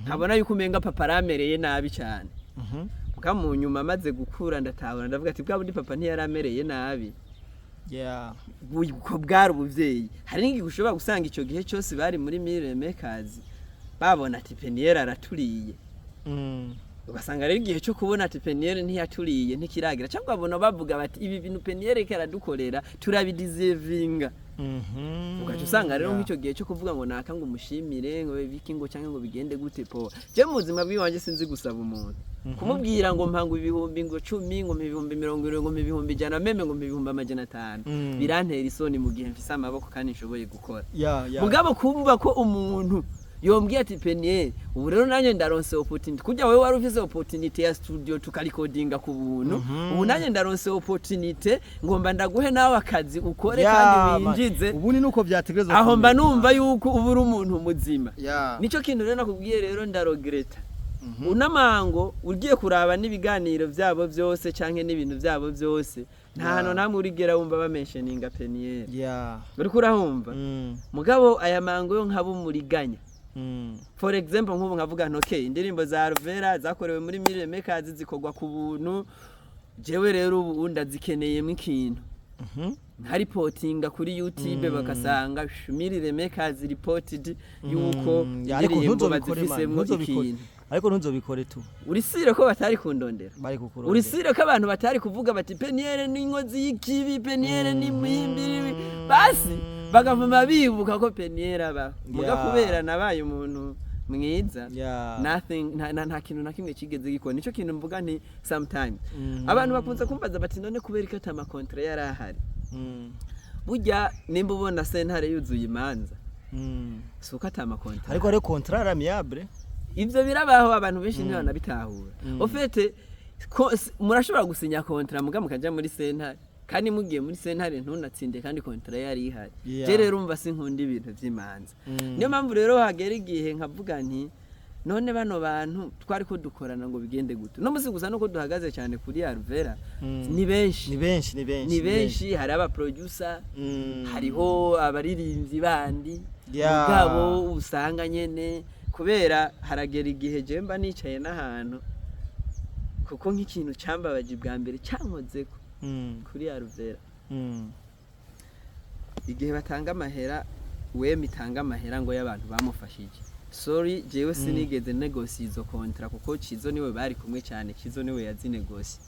nkabona yuko umenga papa aramereye nabi cyane. Muga mu nyuma amaze gukura ndatabona, ndavuga ati bwa bundi papa ntiyaramereye nabi, ko bwari ubuvyeyi. Hari n'igihe ushobora gusanga ico gihe cyose bari muri Mire Makers babona ati Peniel araturiye. Ugasanga rero igihe cyo kubona ati Peniel ntiyaturiye ntikiragira, cyangwa babona bavuga bati ibi bintu Peniel karadukorera turabideservinga. Ugaca usanga rero nk'icyo gihe cyo kuvuga ngo naka ngo umushimire, ngo biki, ngo cyangwa ngo bigende gute, po je mu buzima bw'iwanje sinzi gusaba umuntu, kumubwira ngo mpa ngo 10,000, ngo mpa 70,000, ngo mpa 100,000, même ngo mpa 500,000. Birantera isoni mu gihe mfise amaboko kandi nshoboye gukora. Ya ya Mugabo kumva ko umuntu yombwiye ati Peniel, ubu rero nanjye ndaronse opportunity, kurya wowe wari ufise opportunity ya studio tukarikodinga ku buntu, ubu nanjye ndaronse opportunity, ngomba ndaguhe nawe akazi ukore kandi winjize. Ubundi nuko byategerezwa Aho mba kumera. numva yuko uba uri umuntu muzima. Nico kintu rero nakubwiye, rero ndaregretta unamango ugiye kuraba n'ibiganiro byabo byose canke n'ibintu byabo byose, nta hantu namwe urigera wumva bamentioninga Peniel. Uriko urahumva? Mugabo aya mango yo nkaba umuriganya. For example, nk'ubu nkavuga nti okay, indirimbo za Alvera zakorewe muri Mille Makers, zikorwa ku buntu, jewe rero ubu ndazikeneyemo ikintu, nkaripotinga kuri YouTube, bakasanga Mille Makers reported yuko Ya, ariko indirimbo ntuzobikore man, bazifisemwo ntuzobikore. ikintu. Ariko ntuzobikore tu. Uri sûr ko batari kundondera? Bari kukurondera. Uri sûr ko abantu batari kuvuga bati Peniel ni inkozi y'ikibi, Peniel ni muhimbiri, basi bagavuma bibuka ko Peniel abaho? Muga kubera nabaye umuntu mwiza, nothing, nta kintu na kimwe kigeze gikora. Nico kintu mvuga nti sometimes abantu bakunze kumbaza bati none kubera ko ata macontrats yari ahari? Burya nimba ubona sentare yuzuye imanza, si uko ata macontrats. Ariko hariho contrat amiable. Ivyo birabaho, abantu benshi ntibanabitahura. Au fait murashobora gusinya contrat, muga mukaja muri sentare, kandi mugiye muri sentare ntunatsinde kandi contrat yari ihari. Je rero umva, sinkunda ibintu vy'imanza. Niyo mpamvu rero hagera igihe nkavuga nti none bano bantu twari ko dukorana ngo bigende gute? No musi gusa nuko duhagaze cyane kuri Alvera, ni benshi. Ni benshi, ni benshi. Ni benshi, hari aba producer, hariho abaririmbyi bandi. Mugabo usanga nyene kubera haragera igihe je mba nicaye n'ahantu, kuko nk'ikintu cambabaje bwa mbere cankozeko kuri Alvera, igihe batanga amahera, wema itanga amahera ngo y'abantu bamufashije. Sorry, jewe sinigeze négocie izo contrat, kuko Cizo niwe bari kumwe cyane, Cizo niwe yazinégocie.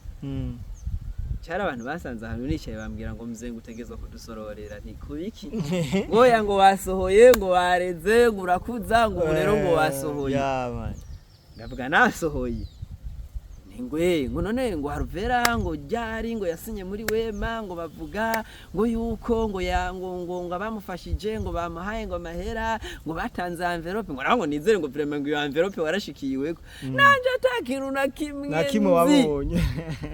Cyari abantu basanze ahantu nicaye, bambwira ngo mzee, ngo utegezwa kudusororera. Nti kubiki? Ngoya ngo wasohoye, ngo wareze, ngo urakuza, ngo ubu rero ngo wasohoye. Yeah, man. Ndavuga nasohoye ngwe, ngo none ngo Harvera ngo ryari ngo yasinye muri Wema, ngo bavuga ngo yuko ngo ya ngo abamufashije ngo bamuhaye ngo amahera, ngo batanze enveloppe, ngo naho ngo nizere ngo vraiment ngo iyo enveloppe warashikiweko. Nanje ata kintu na kimwe Na kimwe nzi. wabonye.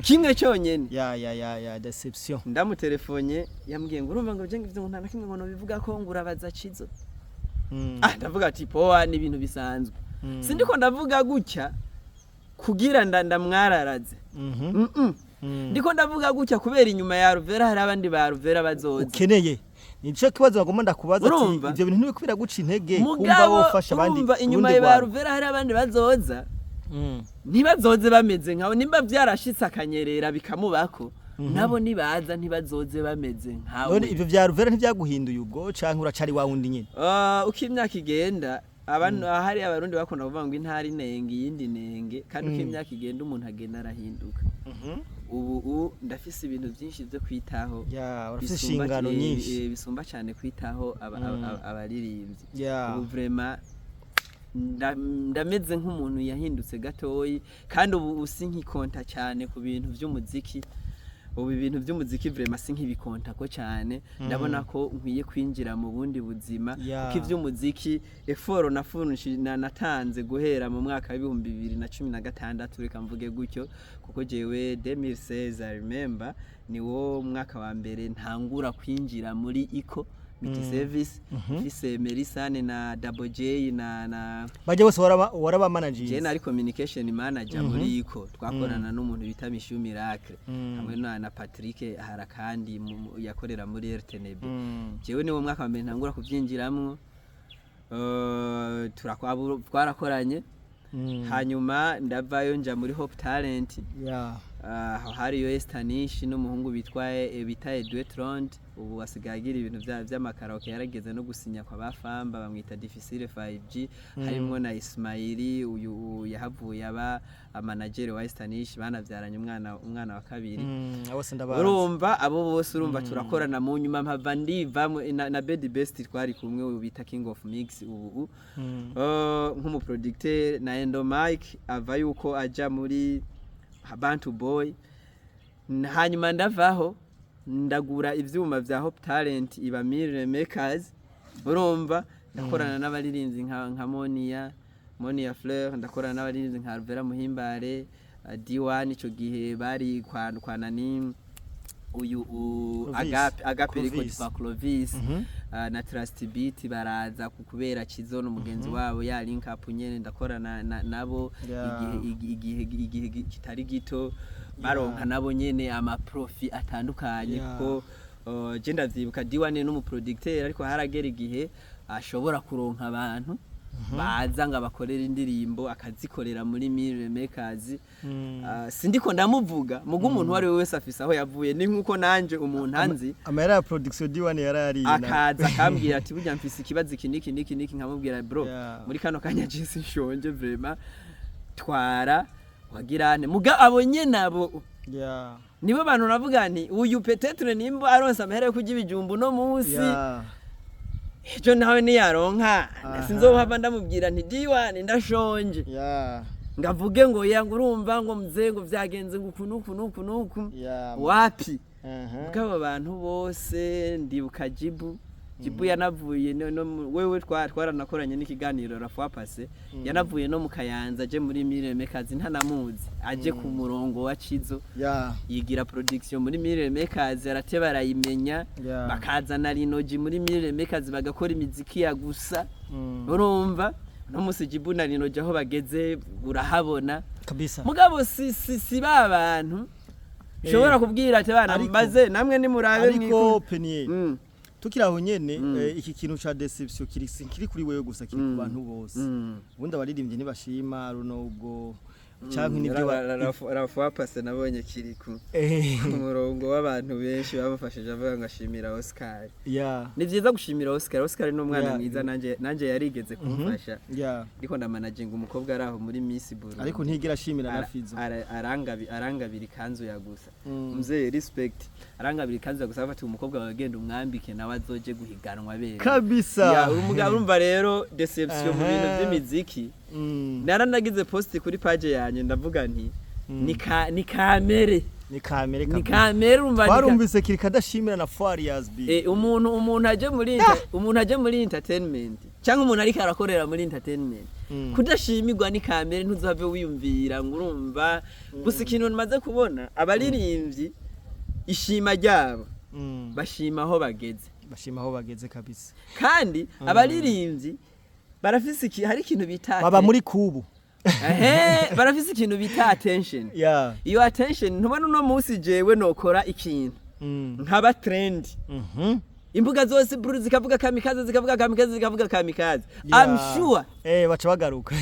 Kimwe cyonyene. Ya, déception. Ndamutelefonye, yambwiye ngo urumva ngo je ngo ivyo ngo nta na kimwe ngo nobivuga ko ngo urabaza Cizo. Ah, ndavuga ati poa, ni ibintu bisanzwe. Sindiko ndavuga gutya kugira ndamwararaze. Ndiko ndavuga gutya kubera inyuma ya Ruvera hari abandi ba Ruvera bazoza. Ukeneye, nico kibazo bagomba ndakubaza ati Urumva? ivyo bintu ntibiko biraguca intege kumva Mugabo wofasha abandi urumva, inyuma urundi ya ba rwanda? Ruvera hari abandi bazoza, ntibazoze bameze nkawe. Nimba byarashitse akanyerera bikamubako, nabo nibaza ntibazoze bameze nkawe. None ivyo vya Ruvera ntivyaguhinduye ubwo, canke uracari wa wundi nyene? Ah, uko imyaka igenda, abantu ahari abarundi bakunda kuvuga ngo intara inenge iyindi nenge, kandi uko imyaka igenda umuntu agenda arahinduka. Ubu ndafise ibintu byinshi byo kwitaho. Ya, urafise inshingano nyinshi. Bisumba cyane kwitaho abaririmbyi. Ubu vraiment ndameze nk'umuntu yahindutse gatoyi, kandi ubu sinkikonta cyane ku bintu by'umuziki. Ubu ibintu by'umuziki vraiment sinkibikontako cyane. Ndabona ko nkwiye kwinjira mu bundi buzima, kuko iby'umuziki, effort natanze guhera mu mwaka wa 2016, reka mvuge gutyo, kuko jewe 2016, I remember, ni wo mwaka wa mbere ntangura kwinjira muri Eco Multi Service, mfise Merisane na Double J na Bajya bose waraba manager? Je nari communication manager muri Eco, twakorana n'umuntu bita Mishu Miracle hamwe na Patrick Harakandi yakorera muri RTNB. Jewe niwo mwaka wa mbere ntangura kubyinjiramwo. Twarakoranye, hanyuma ndavayo nja muri Hope Talent. Aho hariyo Estanish n'umuhungu bitwa bita Edouard Trond, ubu asigaye agira ibintu vy'amakaraoke, yarageze no gusinya kwa bafamba, bamwita Difficile 5G. Harimwo na Ismaili uyu yahawe Yahavuye aba manager wa Estanish, banavyaranye umwana wa kabiri. Abo se ndabazi. Urumva abo bose, urumva turakorana. Mu nyuma mpava ndiva na Bedi Best twari kumwe, ubu bita King of Mix ubu, nk'umuproducteur, na Endo Mike ava yuko aja muri Bantu Boy. Hanyuma ndavaho, ndagura ivyuma vya Hope Talent, iba Mille Makers. Urumva ndakorana n'abaririmbyi nka Monia Fleur, ndakorana n'abaririmbyi nka Alvera Muhimbare, D1, ico gihe bari kwa nani uyu Clovis. Agape Clovis. Record kwa Clovis, na Trust Beat baraza kubera Chizo n'umugenzi wabo ya link up nyene, ndakorana nabo igihe kitari gito, baronka nabo nyene ama profit atandukanye, kuko je ndavyibuka D1 n'umuproducteur, ariko haragera igihe ashobora kuronka abantu baza ngo abakorere indirimbo, akazikorera muri Mille Makers. Sindiko ndamuvuga, muga umuntu uwo ari we wese afise aho yavuye, ni nkuko nanje umuntu anzi Amahera ya production D1 yarayariye. Akaza akambwira ati: "Burya mfise ikibazo iki niki niki niki." Nkamubwira: "Bro, muri kano kanya je sinshonje, vraiment, twara wagirane." Muga abo nyene, abo nibo bantu navuga nti uyu peut-être nimba aronse amahera yo kurya ibijumbu no munsi, ejo nawe niyaronka sinzohava ndamubwira nti: "D1, ndashonje," ngavuge ngo ya, ngo urumva ngo mzee, ngo vyagenze ngo uku nuku nuku nuku. Wapi. Bw'aba bantu bose, ndibuka Jibu yanavuye no wewe twaranakoranye n'ikiganiro la fois passée, yanavuye no mu Kayanza aje muri Mille Makers, ntanamuzi, aje ku murongo wa Chizo, yigira production muri Mille Makers, arateba arayimenya. Bakazana Rinoji muri Mille Makers, bagakora imiziki ya gusa. Urumva no musi Jibu na Rinoji aho bageze urahabona. Kabisa. Mugabo si ba bantu ushobora kubwira ati: "Bana, maze namwe nimurabe." Ariko Peniel, tukiri aho nyene, iki kintu ca déception kiri kiri kuri wewe gusa, kiri ku bantu bose. Ubundi abaririmbyi ntibashima runo ubwo canke nibyo La fois passée nabonye kiri ku ku murongo w'abantu benshi bamufashije, avuga ngo ashimira Oscar. Ni byiza gushimira Oscar. Oscar ni umwana mwiza, nanje yarigeze kumfasha, ndiko ndamanaginga umukobwa ari aho muri Miss Burundi. Ariko ntigera ashimira na Fizo. Arangabira ikanzu ya gusa. Mzee, respect. Arangabira ikanzu ya gusa, afata umukobwa wawe, genda umwambike, nawe azoje guhiganwa bere. Kabisa. Ya, umugabo, urumva rero déception mu bintu by'imiziki, naranagize post kuri page yanjye, ndavuga nti ni kamere. Ni kamere. Ni Kabisa. kamere, urumva Twarumvise kiri kadashimira na Farias B. Umuntu aje muri entertainment cyangwa umuntu ariko arakorera muri entertainment, kudashimirwa ni kamere. Ntuzave wiyumvira ngo urumva gusa. Ikintu nmaze kubona, abaririmbyi ishima ryabo, bashima aho bageze. Bashima aho bageze kabisa. Kandi abaririmbyi barafise hari ikintu bita Baba muri kubu. Ehe, barafise ikintu bita attention. Iyo attention, ntubona uno munsi jewe nokora ikintu nkaba trend, imbuga zose buru zikavuga Kamikaze, zikavuga Kamikaze, zikavuga Kamikaze, I'm sure Baca bagaruka.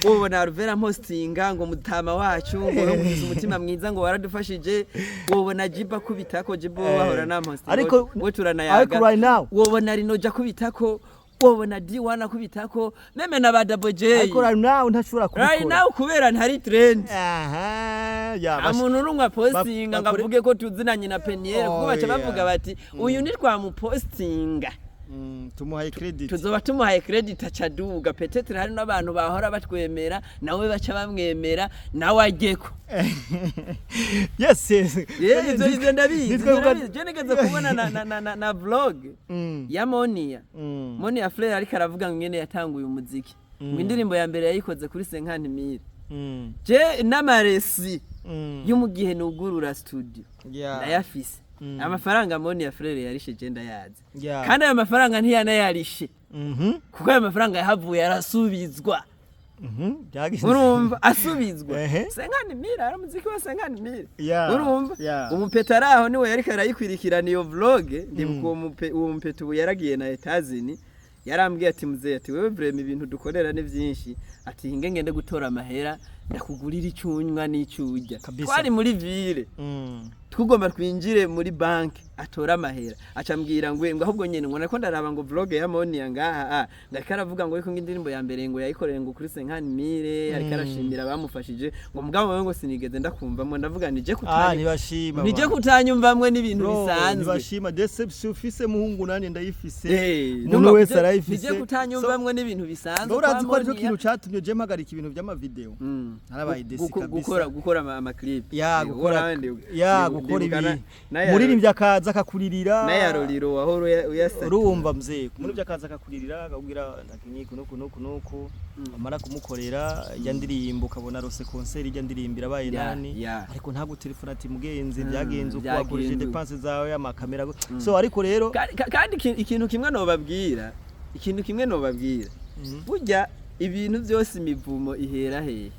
Wobona Ruvera mpostinga ngo mutama wacu, ngo ufise umutima mwiza, ngo waradufashije. Wobona Jiba kubitako, Jibo bahora nampostinga, we turanayaga. Ariko right now Wobona Rinoja kubitako, wobona D1 kubitako, même na ba Double J. Ariko right now ntashobora kubikora. Right now kubera ntari trend. Aha, ya. Nta muntu n'umwe apostinga ngo avuge ko tuzinanye na Peniel, kuko Oh, baca yeah. bavuga bati: "Uyu ntitwamupostinga, Tumuhaye credit." Tuzoba tumuhaye credit acaduga. Peut-être hari n'abantu bahora batwemera, nawe baca bamwemera, nawe ajyeko. Yes. Ivyo ndabizi. Nitwe Ivyo ndabizi. Je nigeze kubona na vlog ya Monia, Monia Fleur, ariko aravuga ngo ingene yatanguye umuziki, ngo indirimbo ya mbere yayikoze kuri 50 000. Je n'amaresi yo mu gihe nugurura studio ndayafise. Amafaranga Monia Fleur yarishe je ndayazi. Kandi ayo mafaranga ntiyanayarishe, kuko ayo mafaranga yahavuye arasubizwa. Byagenze. Urumva asubizwa 50 000, ari umuziki wa 50 000. Urumva umupeta ari aho niwe yariko arayikwirikirana iyo vlog. Ndibuka uwo mupeta ubu yaragiye na Etazini, yarambwiye ati: "Muzehe," ati, "wewe vraiment ibintu dukorera ni vyinshi," ati, "hinge ngende gutora amahera." Ndakugurira icunywa n'icurya. Kabisa. Twari muri ville, tugomba twinjire muri banki atore amahera, acambwira ngo ahubwo nyene ngo nako ndaraba ngo vlog ya Monia ngaha, ngariko aravuga ngo ariko ngo indirimbo ya mbere ngo yayikoreye ngo kuri 50 mille, ariko arashimira abamufashije, ngo mugabo wewe ngo sinigeze ndakumvamwo. Ndavuga nije kutanya Ntibashima. Nije kutanyumvamwe n'ibintu Bro, bisanzwe. Ntibashima. Déception ufise, muhungu, nanjye ndayifise. Umuntu Numva wese arayifise. Nije kutanyumvamwe n'ibintu bisanzwe. So, urazi kwa ko aricyo Monia. kintu catumye je mpagarika ibintu vy'amavideo. Narabaye déçu kabisa. Gukora amaclip. Ya, gukora, ya, gukora ibi, muririmbyi akaza akakuririra. N'ayaroriro wahora uyasa. Urumva mzee, umuririmbyi akaza akakuririra, akakubwira ndakinyiku nuku nuku nuku, amara kumukorera ijya ndirimbo, ukabona rose concert, ijya ndirimbo irabaye nani, ariko ntabwo telefone ati mugenzi, byagenze uko, byagenze wakoresheje uko. dépenses zawe, amakamera. So ariko rero Kandi ikintu kimwe nobabwira, ikintu kimwe nobabwira, burya ibintu byose imivumo ihera hehe?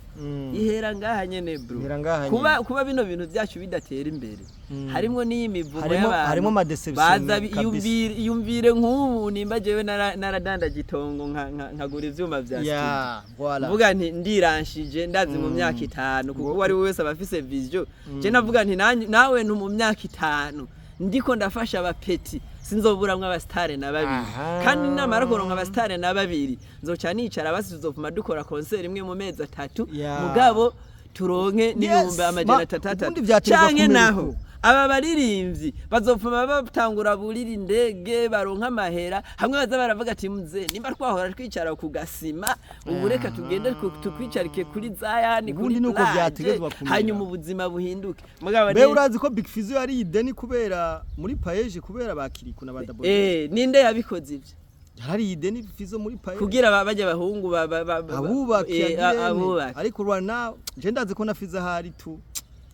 Ihera ngaha nyene, bro. Ihera ngaha Kuba nyene. kuba bino bintu byacu bidatera imbere, harimwo n'iyi mivumo Harimo y'abantu harimo ama déception baza kabisa. Iyumvire nk'ubu nimba jewe naradandaje itongo, nkagura ivyuma vya studio, ya voilà mvuga nti ndiranshije, ndazi mu myaka 5, kuko uwo ari we wese aba afise vision. Je navuga nti nawe ntu mu myaka 5 ndiko ndafasha abapetits, sinzoburamwo abasitare na babiri. Kandi namara kuronka abasitare na babiri, nzoca nicara basi, tuzopfuma dukora concert imwe mu mezi 3, mugabo turonke n'ibihumbi amajana atatu. Ubundi vyategerezwa Canke kumera naho uko. aba baririmbyi bazopfuma batangura burira indege, baronka amahera, hamwe baza baravuga ati muze nimba twahora twicara ku gasima, ubu reka tugende tukwicarike kuri zayani, kuri Ubundi nuko plage, vyategerezwa kumera. Hanyuma ubuzima buhinduke. Mugabo Mbe urazi ko Big Fizzo yari ideni kubera muri PAEEJ, kubera bakiriku na badabo? Ninde yabikoze ivyo? Yarari ideni Fizzo muri PAEEJ. Kugira bajya abahungu abubake agirene. Abubake. Ariko right now je ndazi ko na Fizzo ahari tu.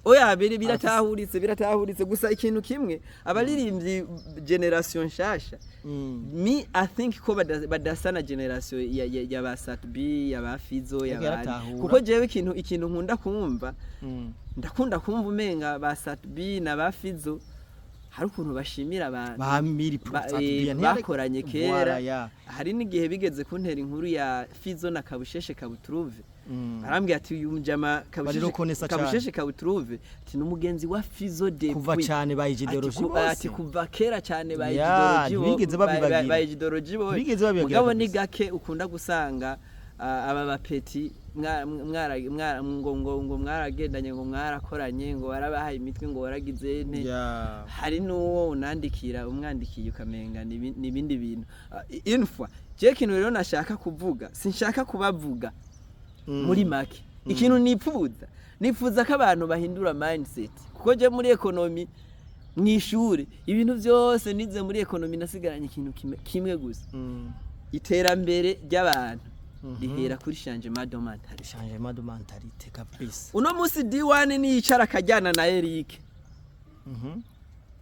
Oya, biri biratahuritse, biratahuritse. Gusa ikintu kimwe, abaririmbyi génération nshasha, me I think ko badasa na génération ya ba Sat-B, ya ba Fizzo, ya Ariko ba yaratahura. Kuko jewe ikintu nkunda kumva, ndakunda kumva umenga ba Sat-B na ba Fizzo hari ukuntu bashimira abantu Ba Miri bakoranye kera. Hari n'igihe bigeze kuntera inkuru ya Fizzo na Kabusheshe Kabuturuve, arambwira ati uyu mujama Barirokonesa cane. Kabusheshe Kabuturuve, ati ni umugenzi wa Fizzo depuis Kuva cane ba ideology Ati bose. Ati kuva kera cyane ba Ya, ideology ntibigeze babibagira. ba ideology bo. Ntibigeze babibagira Mugabo ni kabisa. gake ukunda gusanga aba bapetits ngo mwaragendanye, ngo mwarakoranye, ngo warabahaye imitwe, ngo waragize nte. Hari n'uwo unandikira, umwandikiye ukamenga ni ibindi bintu. Infwa je kintu rero nashaka kuvuga, sinshaka kubavuga. Muri make, ikintu nipfuza, nipfuza ko abantu bahindura mindset, kuko je muri économie mw'ishure, ibintu byose nize muri économie, nasigaranye ikintu kimwe gusa: iterambere ry'abantu rihera kuri changement de mentalité. Changement de mentalité kabisa. Uno munsi D1 niyicara akajyana na Eric,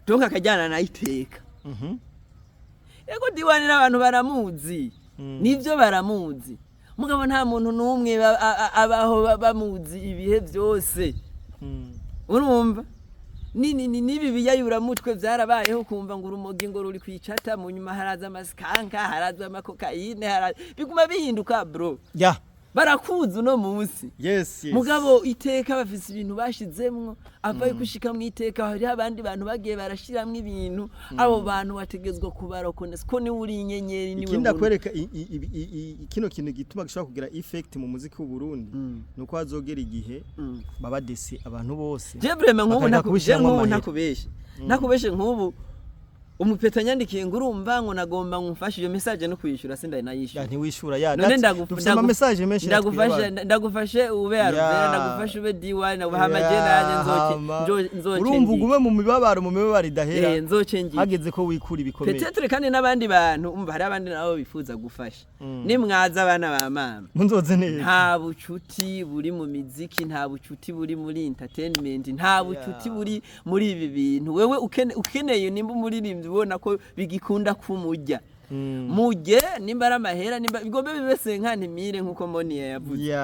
donc akajyana na Iteka. Ego, D1 n'abantu baramuzi, nivyo baramuzi, mugabo nta muntu n'umwe abaho bamuzi ibihe byose. Urumva ni nibi biyayuramutwe byarabayeho, kumva ngo urumogi ngo ruri kwicata, mu nyuma haraza amasikanka, haraza amakokayine, biguma bihinduka, bro. Barakuzi uno munsi, yes yes mugabo iteka bafise ibintu bashizemwo avaye gushika mu iteka. Hariho abandi bantu bagiye barashiramwo ibintu, abo bantu bategezwa kubarokonesa ko niwe uri inyenyeri, niwe Ikindi muntu. Akwereka kino kintu gituma gishobora kugira effect mu muziki w'u Burundi, nuko hazogera igihe baba déçus abantu bose, Je vraiment nk'ubu bakareka je kubishiramwo nk'ubu amahera. Ntakubeshe, nk'ubu umupetit anyandikiye ngo urumva ngo nagomba ngumfashe, iyo message no kuyishura sindari nayishura. Ya, ntiwishura ya. None Dufise ama message menshi ndagufashe natwibana. Ndagufashe ube Alvera, ndagufashe ube D1, hama je nanje nzoke nzoke Urumva ugume mu mibabaro idahera. Nzoce ngiye. Hageze ko wikura ibikomeye. Peut-être kandi n'abandi bantu, umva, hari abandi nabo bifuza gufasha. Nimwaza abana ba mama, Munzoze neza. nta bucuti buri mu miziki, nta bucuti buri muri entertainment, nta bucuti buri muri ibi bintu. Wewe ukeneye nimba umuririmbyi ubona ko bigikunda kumujya, mujye nimba ari amahera, nimba bigombe bibe 50 mille nk'uko Moniya yavuze,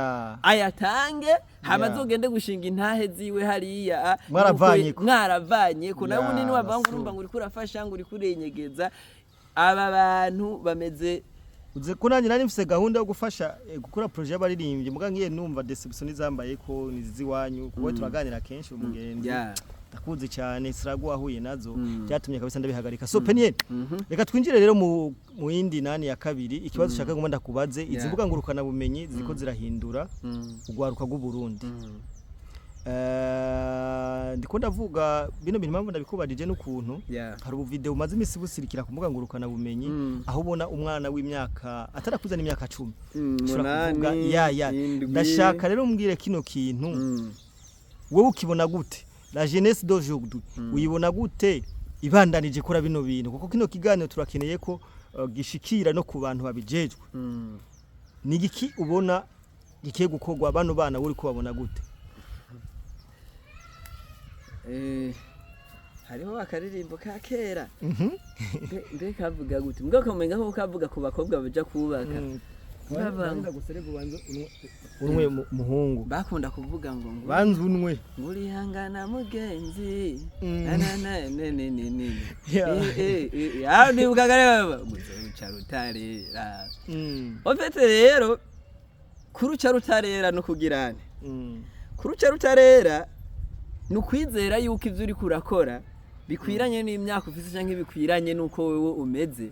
ayatange, hama azogende gushinga intahe ziwe hariya. Mwaravanye ko. Mwaravanye ko nawe. Ubundi niwavanga, basu. urumva ngo uriko urafasha, ngo uriko urenyegeza. Aba bantu bameze Uze ko nanjye nari mfise gahunda yo gufasha gukora projet y'abaririmbyi, muga ngiye numva déception izambaye ko nizizi iwanyu, kuko turaganira kenshi, umugenzi ndakuzi cyane, sirago wahuye nazo, byatumye kabisa ndabihagarika. So Peniel, reka twinjire rero mu yindi nani ya kabiri. Ikibazo ushaka ngomba ndakubaze, izi mbuga ngurukana bumenyi ziriko zirahindura urwaruka rw'u Burundi. Ndiko ndavuga bino bintu, impamvu ndabikubajije n'ukuntu hari ubu video bumaze imisi busirikira ku mbuga ngurukana bumenyi, aho ubona umwana w'imyaka atarakuza n'imyaka 10 ushobora kuvuga 8, ya 7. Ndashaka rero umbwire kino kintu, wowe ukibona gute? La jeunesse d'aujourd'hui uyibona gute ibandanije kora bino bintu? Kuko kino kiganiro turakeneye ko gishikira no ku bantu babijejwe. Ni igiki ubona gikiye gukorwa? Bano bana uri kubabona gute? Hariho akaririmbo ka kera. Mbe kavuga gute? Mbwa kamenga ko kavuga ku bakobwa baja kubaka. Banza unwe, muhungu. Bakunda kuvuga ngo Banza unwe. Ngurihangana mugenzi. Na na na ne ne ne ne. Eh eh eh, ah, ndibuka kare guca rutarera. En fait rero, kuruca rutarera no kugirane, kuruca rutarera ni ukwizera yuko ibyo uri kurakora bikwiranye n'imyaka ufise cyangwa bikwiranye n'uko wewe umeze,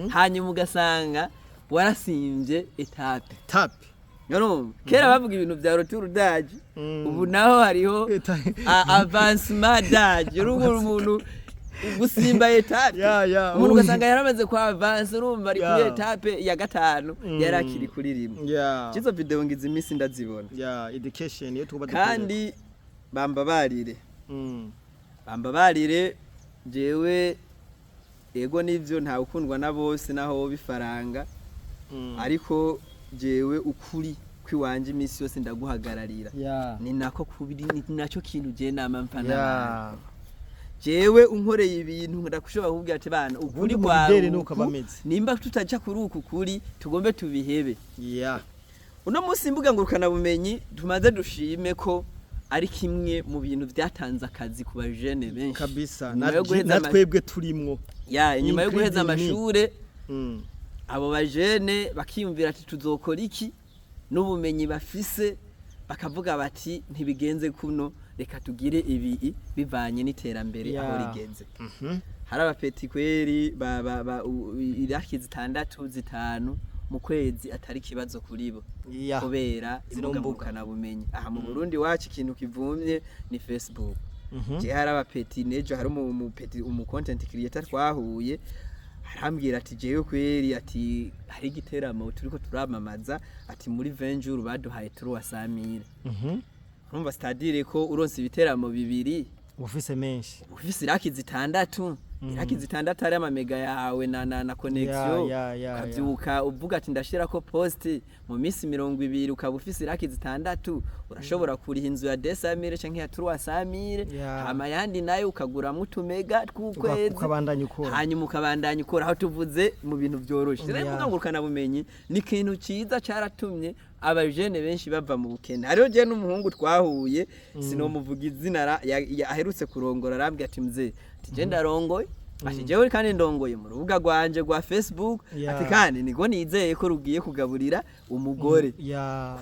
hanyuma ugasanga warasimbye étape. Tape. Urumva kera bavuga ibintu bya retour d'âge, ubu naho hariho avancement d'âge. Urumva umuntu gusimba étape, Ya, umuntu ugasanga yaramaze kwa avance, urumva ari kuri étape ya gatanu, yari akiri kuri rimwe. Izo video ngize iminsi ndazibona. Ya, education iyo tuba Kandi bambabarire, bambabarire, jewe ego nivyo ntawe ukundwa na bose naho bifaranga, ariko jewe ukuri kwiwanje iminsi yose ndaguhagararira. Ni nako kubiri, ni nacyo kintu je nama mfa n'abantu. Jewe unkoreye ibintu ndakushobora kukubwira ati bana, ukuri Ubundi kwawe mu bideri nuko uku, aba ameze. Nimba tutaja kuri uku kuri tugombe tubihebe. Uno munsi imbuga ngurukanabumenyi tumaze dushime ko ari kimwe mu bintu byatanze akazi ku bajene benshi. Kabisa. Nyuma yo guheza Natwebwe turimwo. Ya, inyuma yo guheza Including me. amashure, abo bajene bakiyumvira ati tuzokora iki n'ubumenyi bafise, bakavuga bati ntibigenze kuno, reka tugire ibi bivanye n'iterambere aho rigeze. Hari aba petits kweri iraki zitandatu, zitanu mu kwezi atari ikibazo kuri bo, kubera Zino imbuga mbuga. ngurukanabumenyi. Aha mu Burundi wacu ikintu kivumye ni Facebook. Je hari aba petits, nejo hari umu petit, umu content creator twahuye, arambwira ati jewe kweri, ati hari igiteramo turiko turamamaza, ati muri 20 jours baduhaye 300 000. Urumva, c'est-à-dire ko uronse ibiteramo bibiri, Ufise menshi. ufise iraki zitandatu, iraki zitandatu ari ama méga yawe na connexion, Ya, ukavyuka uvuga ati ndashirako post, mu minsi 20 ukaba ufise iraki zitandatu, urashobora kuriha inzu ya 200 000 canke ya 300 000. Hama yandi nayo ukaguramwo utu méga tw'ukwezi, Ukabandanya ukora. Hanyuma ukabandanya ukora. Aho tuvuze mu bintu vyoroshe rero, imbuga ngurukanabumenyi ni ikintu ciza caratumye abajene benshi bava mu bukene. Hariho je n'umuhungu twahuye, sinomuvuga izina, aherutse kurongora, arambwira ati mzee, ati je ndarongoye, ati jewe kandi ndongoye mu rubuga rwanje rwa Facebook, ati kandi niko nizeye ko rugiye kugaburira umugore,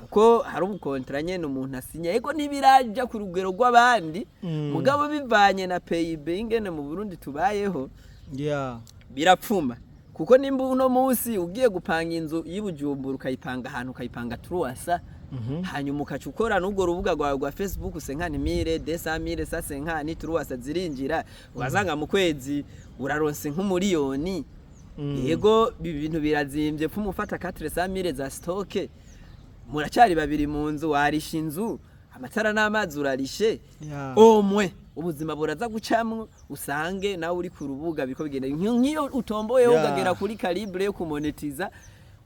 kuko hari ubu contrat nyene umuntu asinya. Ego ntibiraja ku rugero rw'abandi, mugabo bivanye na PIB ingene mu Burundi tubayeho, birapfuma, kuko nimba uno munsi ugiye gupanga inzu y'Ibujumbura, ukayipanga ahantu, ukayipanga 300, hanyuma ukaca ukora n'ubwo rubuga rwawe rwa Facebook, 50 000, 200 000, 150, 300 zirinjira, ugasanga mu kwezi uraronse nk'umuriyoni. Yego ibi bintu birazimbye, pfuma ufata 400 000 za stock, muracari babiri mu nzu, warisha inzu, amatara n'amazi urarishe, omwe ubuzima buraza gucamwo, usange nawe uri ku rubuga biriko bigenda. Nk'iyo utomboyeho, ukagera kuri calibre yo kumonetiza,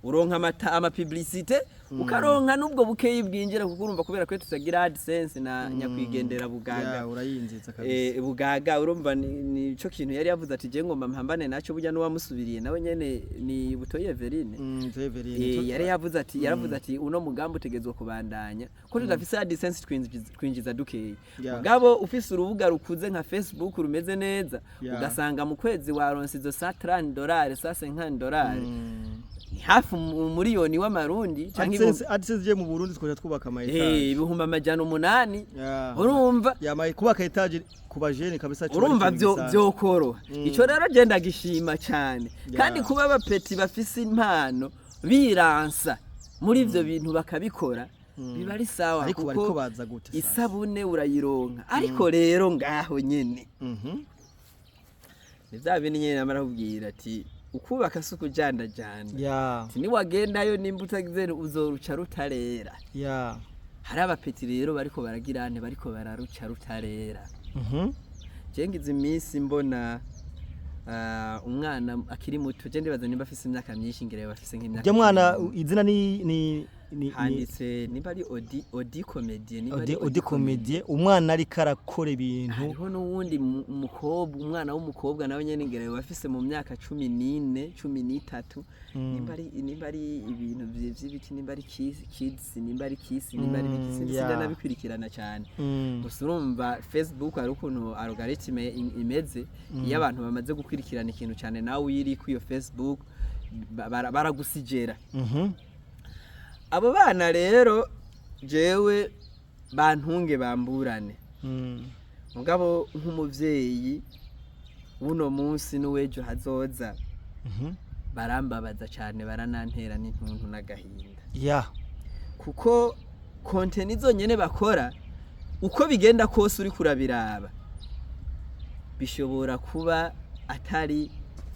uronka ama publicité, ukaronka n'ubwo bukeyi bwinjira, kuko urumva kubera ko tutagira AdSense na nyakwigendera Bugaga. Ya, urayinjiza kabisa. Bugaga urumva nico kintu yari yavuze ati je ngomba mpambane naco. Burya n'uwamusubiriye nawe nyene ni Butoyi Everine. Everine. Yari yavuze ati, yaravuze ati uno mugambi utegezwa kubandanya ko tudafise AdSense, twinjiza dukeyi. Mugabo ufise urubuga rukuze nka Facebook rumeze neza, ugasanga mu kwezi waronse izo $130, $150, ni Hafi umuriyoni w'amarundi canke AdSense ije mu Burundi, twoja twubaka ama étage. 800,000. Yeah. Urumva? Yamaye kubaka étage ku bajene kabisa coba Urumva, ari ikintu gisanzwe. vyokoroha. Ico rero je ndagishima cane. Kandi kuba aba petits bafise impano biransa muri ivyo bintu bakabikora, biba ari sawa. Ariko Kuko bariko baza gute sasa? Isabune urayironka. Ariko rero ngaho nyene ni vya bindi nyene namara kubwira ati ukubaka si ukujandajanda. Ati niwagendayo, nimba utagize, uzoruca rutarera. Hari aba petits rero bariko baragirane, bariko bararuca rutarera. Je ngize iminsi mbona umwana akiri muto, je ndibaza nimba afise imyaka myinshi, ngira bafise nk'imyaka Ujya mwana 10. Izina ni Handitse nimba ari Odi Comedy, nimba Odi ari Odi Comedy, umwana ariko arakora ibintu. Hariho n'uwundi umukobwa, umwana w'umukobwa nawe nyene, ngira bafise mu myaka 14, 13, nimba ari ibintu vy'ibiki, nimba ari kids, nimba ari kiss, nimba ari biki, sinzi. Sindanabikurikirana cyane. Gusa urumva, Facebook hari ukuntu algorithme imeze. Iyo abantu bamaze gukurikirana ikintu cyane, nawe uyiri kuri iyo Facebook, baragusigera. Abo bana rero, jewe bantunge bamburane, mugabo nk'umuvyeyi w'uno munsi n'uw'ejo hazoza, barambabaza cyane, baranantera n'intuntu n'agahinda. Kuko contenu zonyene bakora, uko bigenda kose uri kurabiraba, bishobora kuba atari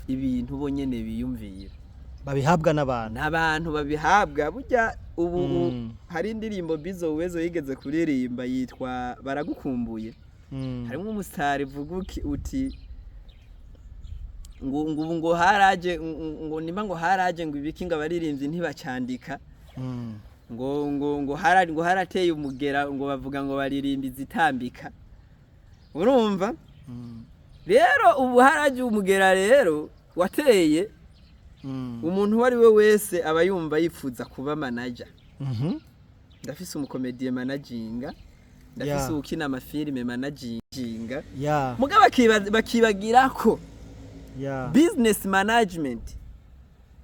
ibintu bonyene biyumvira. Babihabwa n'abantu. N'abantu babihabwa. Burya ubu hari indirimbo Bizo Uwezo yigeze kuririmba yitwa "Baragukumbuye". Harimo umusitari uvuga uti ngo ubu ngo haraje ngo nimba ngo haraje ngo ibiki, ngo abaririmbyi ntibacandika, ngo hara ngo harateye umugera, ngo bavuga ngo baririmba izitambika. Urumva? Rero ubu haraje umugera rero wateye. Umuntu uwo ari we wese aba yumva yifuza kuba manager. Ndafise umu comédien managinga, ndafise uwukina amafilime managinga, mugabo bakibagira ko business management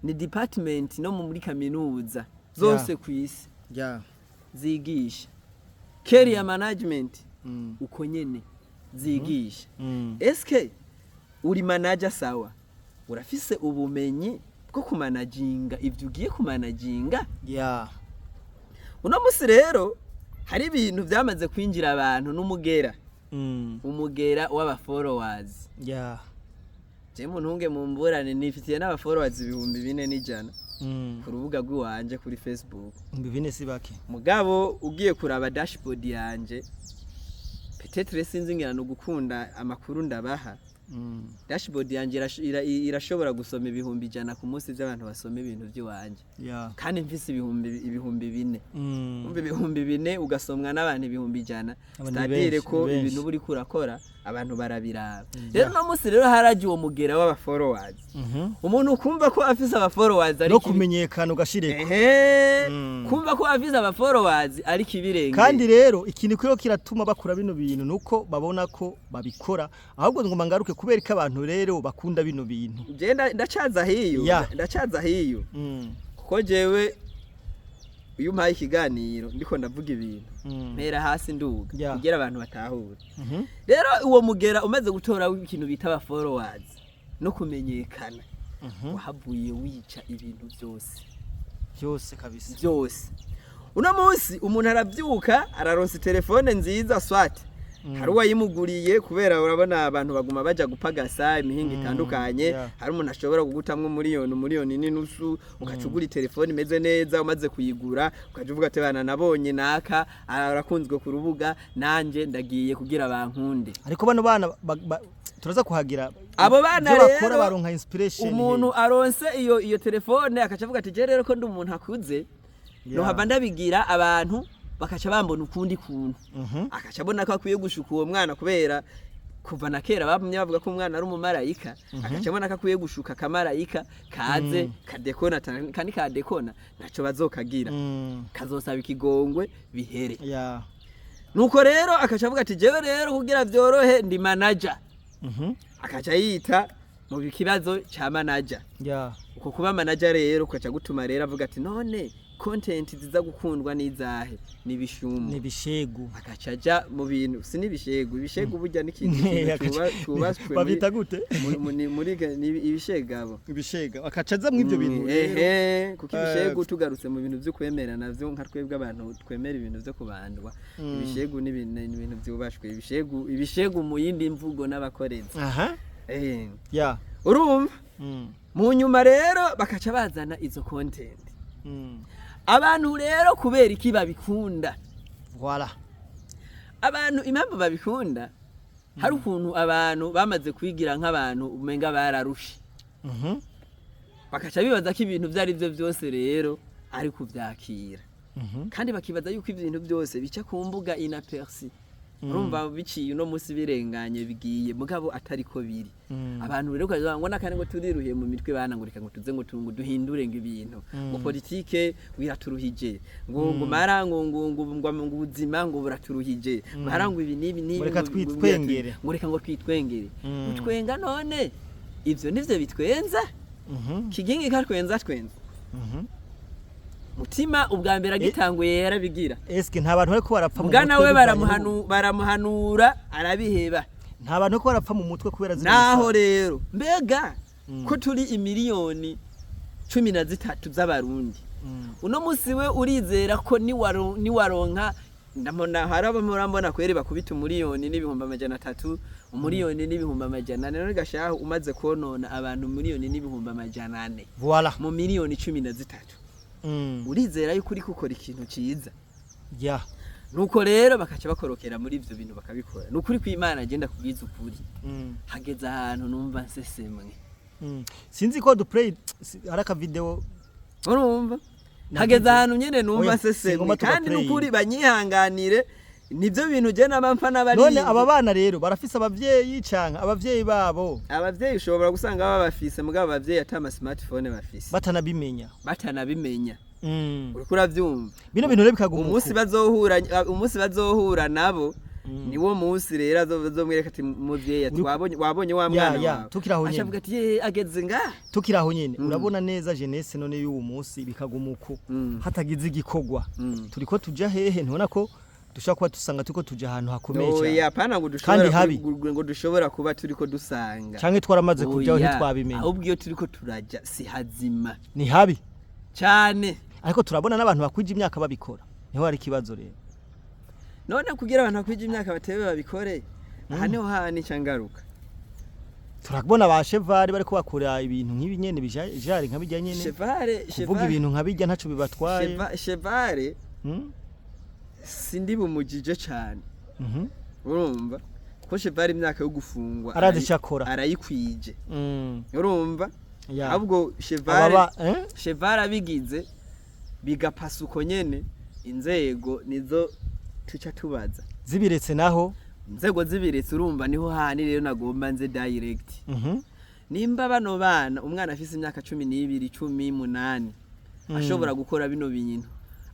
ni department no muri kaminuza zose ku isi zigisha career management. Uko nyene zigisha. Eske uri manager? Sawa, urafise ubumenyi bwo kumanaginga ivyo ugiye kumanaginga? Uno musi rero hari ibintu byamaze kwinjira abantu n'umugera, umugera w'aba followers. Je muntunge mu mburane, nifitiye n'aba followers 4100 ku rubuga rw'iwanje kuri Facebook. 4000 si bake. Mugabo ugiye kuraba dashboard yanje, peut-être sinzi, ngira no gukunda amakuru ndabaha, dashboard yanje irashobora gusoma 100,000 ku munsi by'abantu basoma ibintu by'iwanje. Kandi mfise 4000. Umva, 4000 ugasomwa n'abantu 100,000. Abantu ni c'est-à-dire benshi, ko ni benshi. Ibintu uri kurakora abantu barabiraba. Rero uno munsi rero haraje uwo mugera w'aba followers. Umuntu ukumva ko afise aba followers ari No kumenyekana ugashireko. Ehe, kumva ko afise aba followers ari kibirenge. Kandi rero ikintu kiriho kiratuma bakora bino bintu nuko babona ko babikora. Ahubwo ngomba ngaruke kubera ko abantu rero bakunda bino bintu. Je ndacaza hiyo. Ndacaza hiyo. Kuko jewe iyo umpaye ikiganiro ndiko ndavuga ibintu, mpera hasi nduga kugira abantu batahure. Rero uwo mugera umaze gutora ikintu bita aba followers no kumenyekana, wahavuye wica ibintu byose. Byose kabisa. Byose. Uno munsi umuntu arabyuka, araronsa telefone nziza, swat hari uwayimuguriye, kubera urabona abantu baguma baja gupagasa imihinga itandukanye. Hari umuntu ashobora kugutamwo umuriyoni, umuriyoni n'inusu, ugaca ugura telefone imeze neza. Umaze kuyigura, ukaja uvuga ati: "Bana, nabonye naka arakunzwe ku rubuga, nanje ndagiye kugira bankunde." Ariko bano bana turaza kuhagira. Abo bana ivyo bakora, rero, baronka inspiration. Umuntu aronse iyo telefone akaca avuga ati: "Je rero ko ndi umuntu akuze, nohava ndabigira abantu bakaca bambona ukundi kuntu." Akaca abona ko akwiye gushuka uwo mwana, kubera kuva na kera bamwe bavuga ko umwana ari umumarayika. Akaca abona ko akwiye gushuka akamarayika kaze kadekona, kandi kadekona ntaco bazokagira, kazosaba ikigongwe bihere. Nuko rero akaca avuga ati: "Jewe rero kugira vyorohe ndi manager." Akaca yita Mu kibazo ca manager. Uko kuba manager rero ukaca gutuma rero avuga ati: "None content ziza gukundwa n'izahe?" N'ibishumu. N'ibishegu. Agaca aja mu bintu, si n'ibishegu, ibishegu burya n'ikintu cyubatswe muri Babita gute? muri ni ibishegabo. Ibishega, akaca aza mw'ivyo bintu rero. Ehe, kuko ibishegu, tugarutse mu bintu vyo kwemera navyo, nka twebwe abantu twemera ibintu vyo kubandwa, ibishegu ni ibintu vyubashwe. Ibishegu mu yindi mvugo n'abakorezi. Urumva, mu nyuma rero bakaca bazana izo content. Abantu rero kubera iki babikunda? Voilà. Abantu impamvu babikunda, hari ukuntu abantu bamaze kwigira nk'abantu umenga bararushe, bakaca bibaza ko ibintu ibyo ari byo byose rero ari kubyakira, kandi bakibaza yuko ibintu byose bica ku mbuga inaperçu. Urumva, biciye uno munsi birenganye bigiye, mugabo atari ko biri. Abantu rero ukagira ngo nakane ngo turiruhiye mu mitwe bana, ngo reka ngo tuze ngo duhindure ngo ibintu, ngo politike wiraturuhije, ngo mara ngo ubuzima ngo buraturuhije, mara ngo ibi n'ibi n'ibi. Ngo reka twitwengere. Ngo reka ngo twitwengere. Utwenga none ivyo nivyo bitwenza? Kigingi katwenza twenza. Mutima ubwa mbere agitanguye yarabigira. Eske nta bantu bariko barapfa mu Bwana mutwe we bivanye baramuhanura arabiheba. Nta bantu bariko barapfa mu mutwe kubera zino Naho bisaha? rero mbega ko turi imiliyoni 13 z'Abarundi, uno musi we urizera ko niwaronka, ndabona hari abamurambona kweri bakubita 1,300,000, 1,400,000. None gashahu umaze konona abantu 1,400,000 Voilà. mu miliyoni 13, urizera yuko uriko ukora ikintu ciza? Nuko rero bakaca bakorokera muri ivyo bintu bakabikora. Ni ukuri kw'Imana, agenda kubwiza ukuri, hageze ahantu numva nsesemwe. Sinzi ko duplay hari aka video. Urumva, hageze ahantu nyene numva Oya, nsesemwe. singomba Kandi tugaplay. nukuri banyihanganire, nivyo bintu je naba mpfa None n'abaririmbyi. aba bana rero barafise abavyeyi canke abavyeyi babo? Abavyeyi ushobora gusanga baba bafise, mugabo abavyeyi ata ama smartphone bafise. Batanabimenya. Batanabimenya. Uriko uravyumva? Bino bintu rero bikaguma Umunsi uko. bazohura, umunsi bazohura nabo, niwo munsi rero azomwereka ati: "Muvyeyi," ati, "Wabonye wa mwana wawe?" Tukiri aho nyene. Acavuga ati: "Ye, ageze ngaha." Tukiri aho nyene, urabona neza jeunesse none y'uwu munsi bikaguma uko, hatagize igikorwa, turiko tuja hehe? Ntubona ko dushobora kuba dusanga turiko tuja ahantu hakomeye cyane? Oya, pana ngo dushobora Kandi habi. ngo dushobora kuba turiko dusanga Canke twaramaze kujaho Oya, ntitwabimenya? ahubwo iyo turiko turaja si hazima. Ni habi. Cyane. Ariko turabona n'abantu bakwije imyaka babikora, niho hari ikibazo rero. None kugira abantu bakwije imyaka batebe babikore, aha niho hahandi nca ngaruka. Turabona ba Cheval bariko bakora ibintu nk'ibi nyene, bijari nka bijya nyene. Chevale. Kuvuga ibintu nka bijya ntaco bibatwaye. Chevale, sindi bumujije cane. Urumva ko Chevale imyaka yo gufungwa Arazi ico akora. arayikwije. Urumva, ahubwo Chevale, Ababa, eh? Chevale abigize bigapasa uko nyene, inzego nizo tuca tubaza. Zibiretse naho? Inzego zibiretse, urumva niho hani rero nagomba nze direct. Nimba bano bana, umwana afise imyaka 12, 18, ashobora gukora bino bintu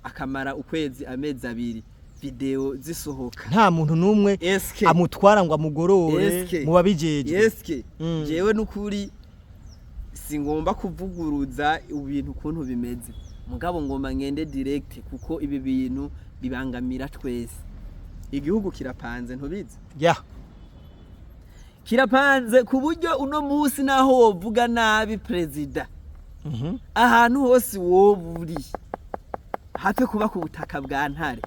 akamara ukwezi, amezi 2, video zisohoka, Nta muntu n'umwe eske amutwara ngo amugorore Eske mu babijejwe? Eske jewe nukuri singomba kuvuguruza ibintu ukuntu bimeze, mugabo ngomba ngende direct kuko ibi bintu bibangamira twese. Igihugu kirapanze, ntubizi? Kirapanze ku buryo uno munsi naho wovuga nabi perezida, ahantu hose woba uri, hape kuba ku butaka bwa Ntare,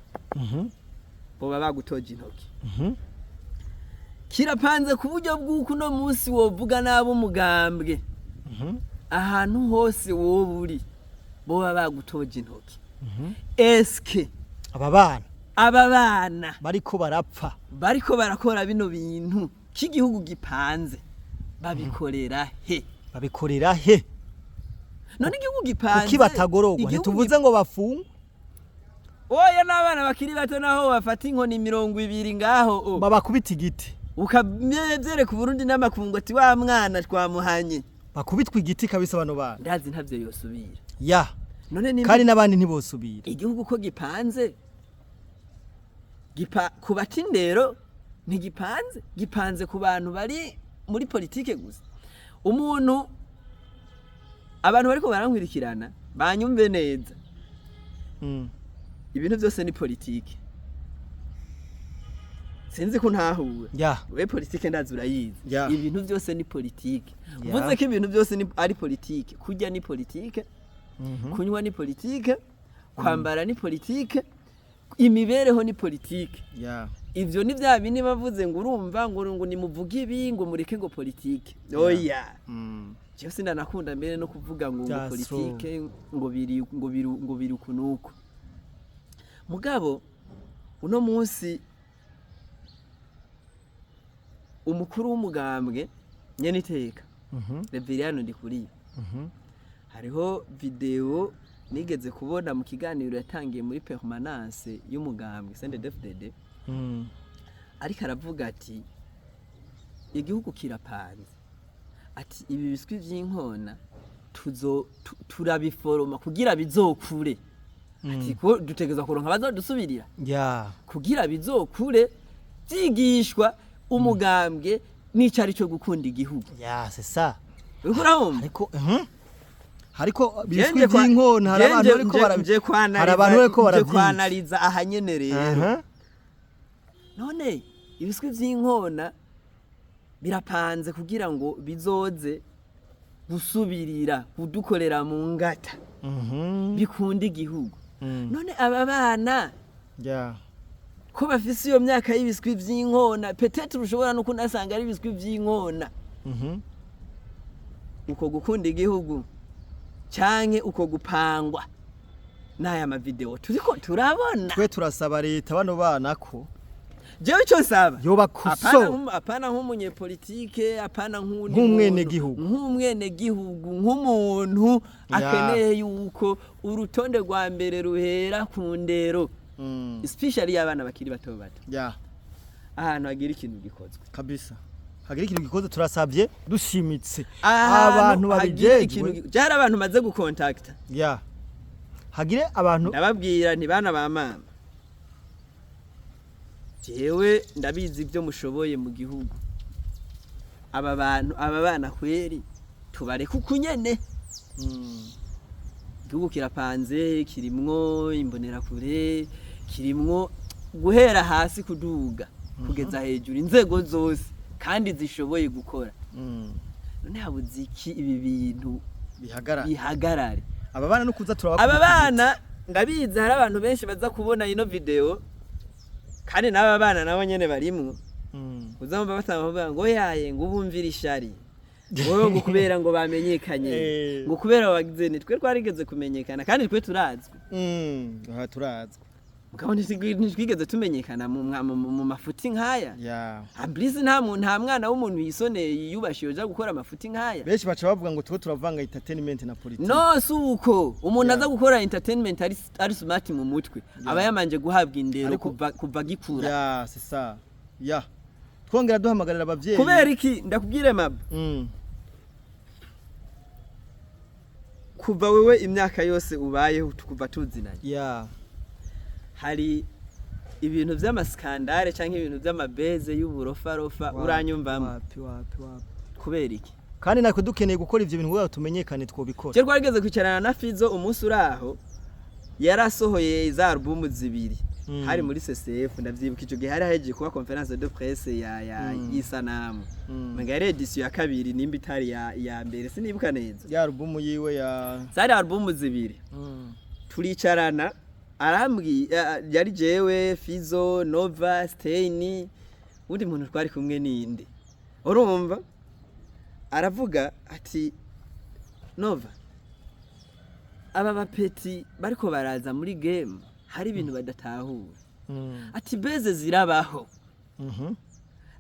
boba bagutoje intoki. Kirapanze ku buryo bw'uko uno munsi wovuga nabi umugambwe, ahantu hose woba uri boba bagutoje intoki. Eske Aba bana aba bana bariko barapfa, bariko barakora bino bintu k'igihugu gipanze, babikorera he? Babikorera he? None igihugu gipanze, Kuki batagororwa? Ntituvuze ngo bafungwe. Oya, n'abana bakiri bato naho bafata inkoni 20 ngaho o. Babakubita igiti. Ukabyereka Uburundi n'amakungu ati: "Wa mwana twamuhanye." Bakubitwa igiti kabisa bano bana. Ndazi ntavyo yosubira. None nimba Kandi n'abandi ntibosubira. igihugu ko gipanze, gipa ku batindero ntigipanze, gipanze ku bantu bari muri politike gusa. Umuntu, abantu bariko barankurikirana banyumve neza. Ibintu byose ni politike. Sinzi ko ntahuwe. We, politike ndazi urayizi. Ibintu byose ni politike. Mvuze ko ibintu byose ari politike, kurya ni politike, kunywa ni politike, kwambara ni politike, imibereho ni politike. Ivyo ni bya bindi bavuze ngo urumva ngo nimuvuge ibi, ngo mureke ngo politike. Oya. Jewe sindanakunda mbere no kuvuga ngo That's politike ngo biri uku nuku. Mugabo uno munsi umukuru w'umugambwe nyene iteka, Reveriyano Ndikuriyo, hariho video nigeze kubona mu kiganiro yatangiye muri permanence y'umugambwe CNDD-FDD, ariko aravuga ati igihugu kirapanze, ati ibi biswi vy'inkona turabiforoma kugira bizokure, ati ko dutegerezwa kuronka abazodusubirira kugira bizokure vyigishwa umugambwe n'icari co gukunda igihugu. Ya, c'est ça. Uriko urabumva? Ariko hariko biswi vy'inkona, hari abantu bariko nje hari abantu bariko nje baravyica. Kwanariza aha nyene rero. None ibiswi vy'inkona birapanze kugira ngo bizoze gusubirira kudukorera mu ngata, bikunda igihugu. None aba bana ko bafise iyo myaka y'ibiswi vy'inkona, peut-être ushobora no kunasanga ari ibiswi vy'inkona, uko gukunda igihugu canke uko gupangwa n'aya mavideo turiko turabona? Twe turasaba leta bano bana ko Jewe ico nsaba, yobakosora. Apana nk'umunyepolitike, apana nk'uwundi Nk'umwenegihugu. muntu, nk'umwenegihugu, nk'umuntu akeneye yuko urutonde rwa mbere ruhera ku ndero, especially y'abana bakiri bato bato, ahantu hagira ikintu gikozwe. Kabisa, hagira ikintu gikoze. Turasabye dushimitse Ahantu abantu hagira ikintu babijejwe. Byari abantu maze gukontakta. Hagire abantu. Ndababwira nti bana ba mama, jewe ndabizi ibyo mushoboye mu gihugu, aba bantu, aba bana kweri tubareke uku nyene? Igihugu kirapanze, kirimwo imbonerakure, kirimwo guhera hasi kuduga kugeza hejuru, inzego zose kandi zishoboye gukora. None habuze iki ibi bintu bihagarara? Bihagarare. Aba bana no kuza Aba turabakubita. bana, ndabizi hari abantu benshi baza kubona ino video, kandi n'aba bana nabo nyene barimwo. Uzamva batanga bavuga ngo yaye, ngo ubumvire ishari, ngo ngo kubera ngo bamenyekanye, ngo kubera bagize. Ni twe twarigeze kumenyekana kandi twe turazwi. Aha turazwi. Mugabo ntitwigeze tumenyekana mu mafuti nk'aya. Amblizi nta muntu, nta mwana w'umuntu yisoneye, yiyubashe, yoja gukora amafuti nk'aya. Benshi baca bavuga ngo tuwe turavanga entertainment na politiki. No, si uko. Umuntu aza gukora entertainment ari smart mu mutwe, aba yamanje guhabwa indero kuva agikura. Ya, c'est ça. Ya, twongera duhamagarira abavyeyi. Kubera iki? Ndakubwire mab, kuva wewe imyaka yose ubayeho, kuva tuzinanye, hari ibintu vy'amaskandare canke ibintu vy'amabeze y'uburofarofa uranyumvamo? Wapi, wapi, wapi. Kubera iki? Kandi natwe dukeneye gukora ivyo bintu kugira ngo tumenyekane, twobikora. Je twarigeze kwicarana na Fizo umunsi uraho yarasohoye za album zibiri. Hari muri CCF, ndavyibuka, ico gihe hari hahejeje kuba conférence de presse ya y'isanamu. Menga yari édition ya kabiri, nimba itari ya mbere, sinibuka neza. Ya album yiwe ya Zari album zibiri. Turicarana, arambwiye, yari jewe, Fizo, Nova Stein, undi muntu twari kumwe ninde, urumva aravuga ati Nova, aba bapeti bariko baraza muri game hari ibintu badatahura. Ati buzz zirabaho.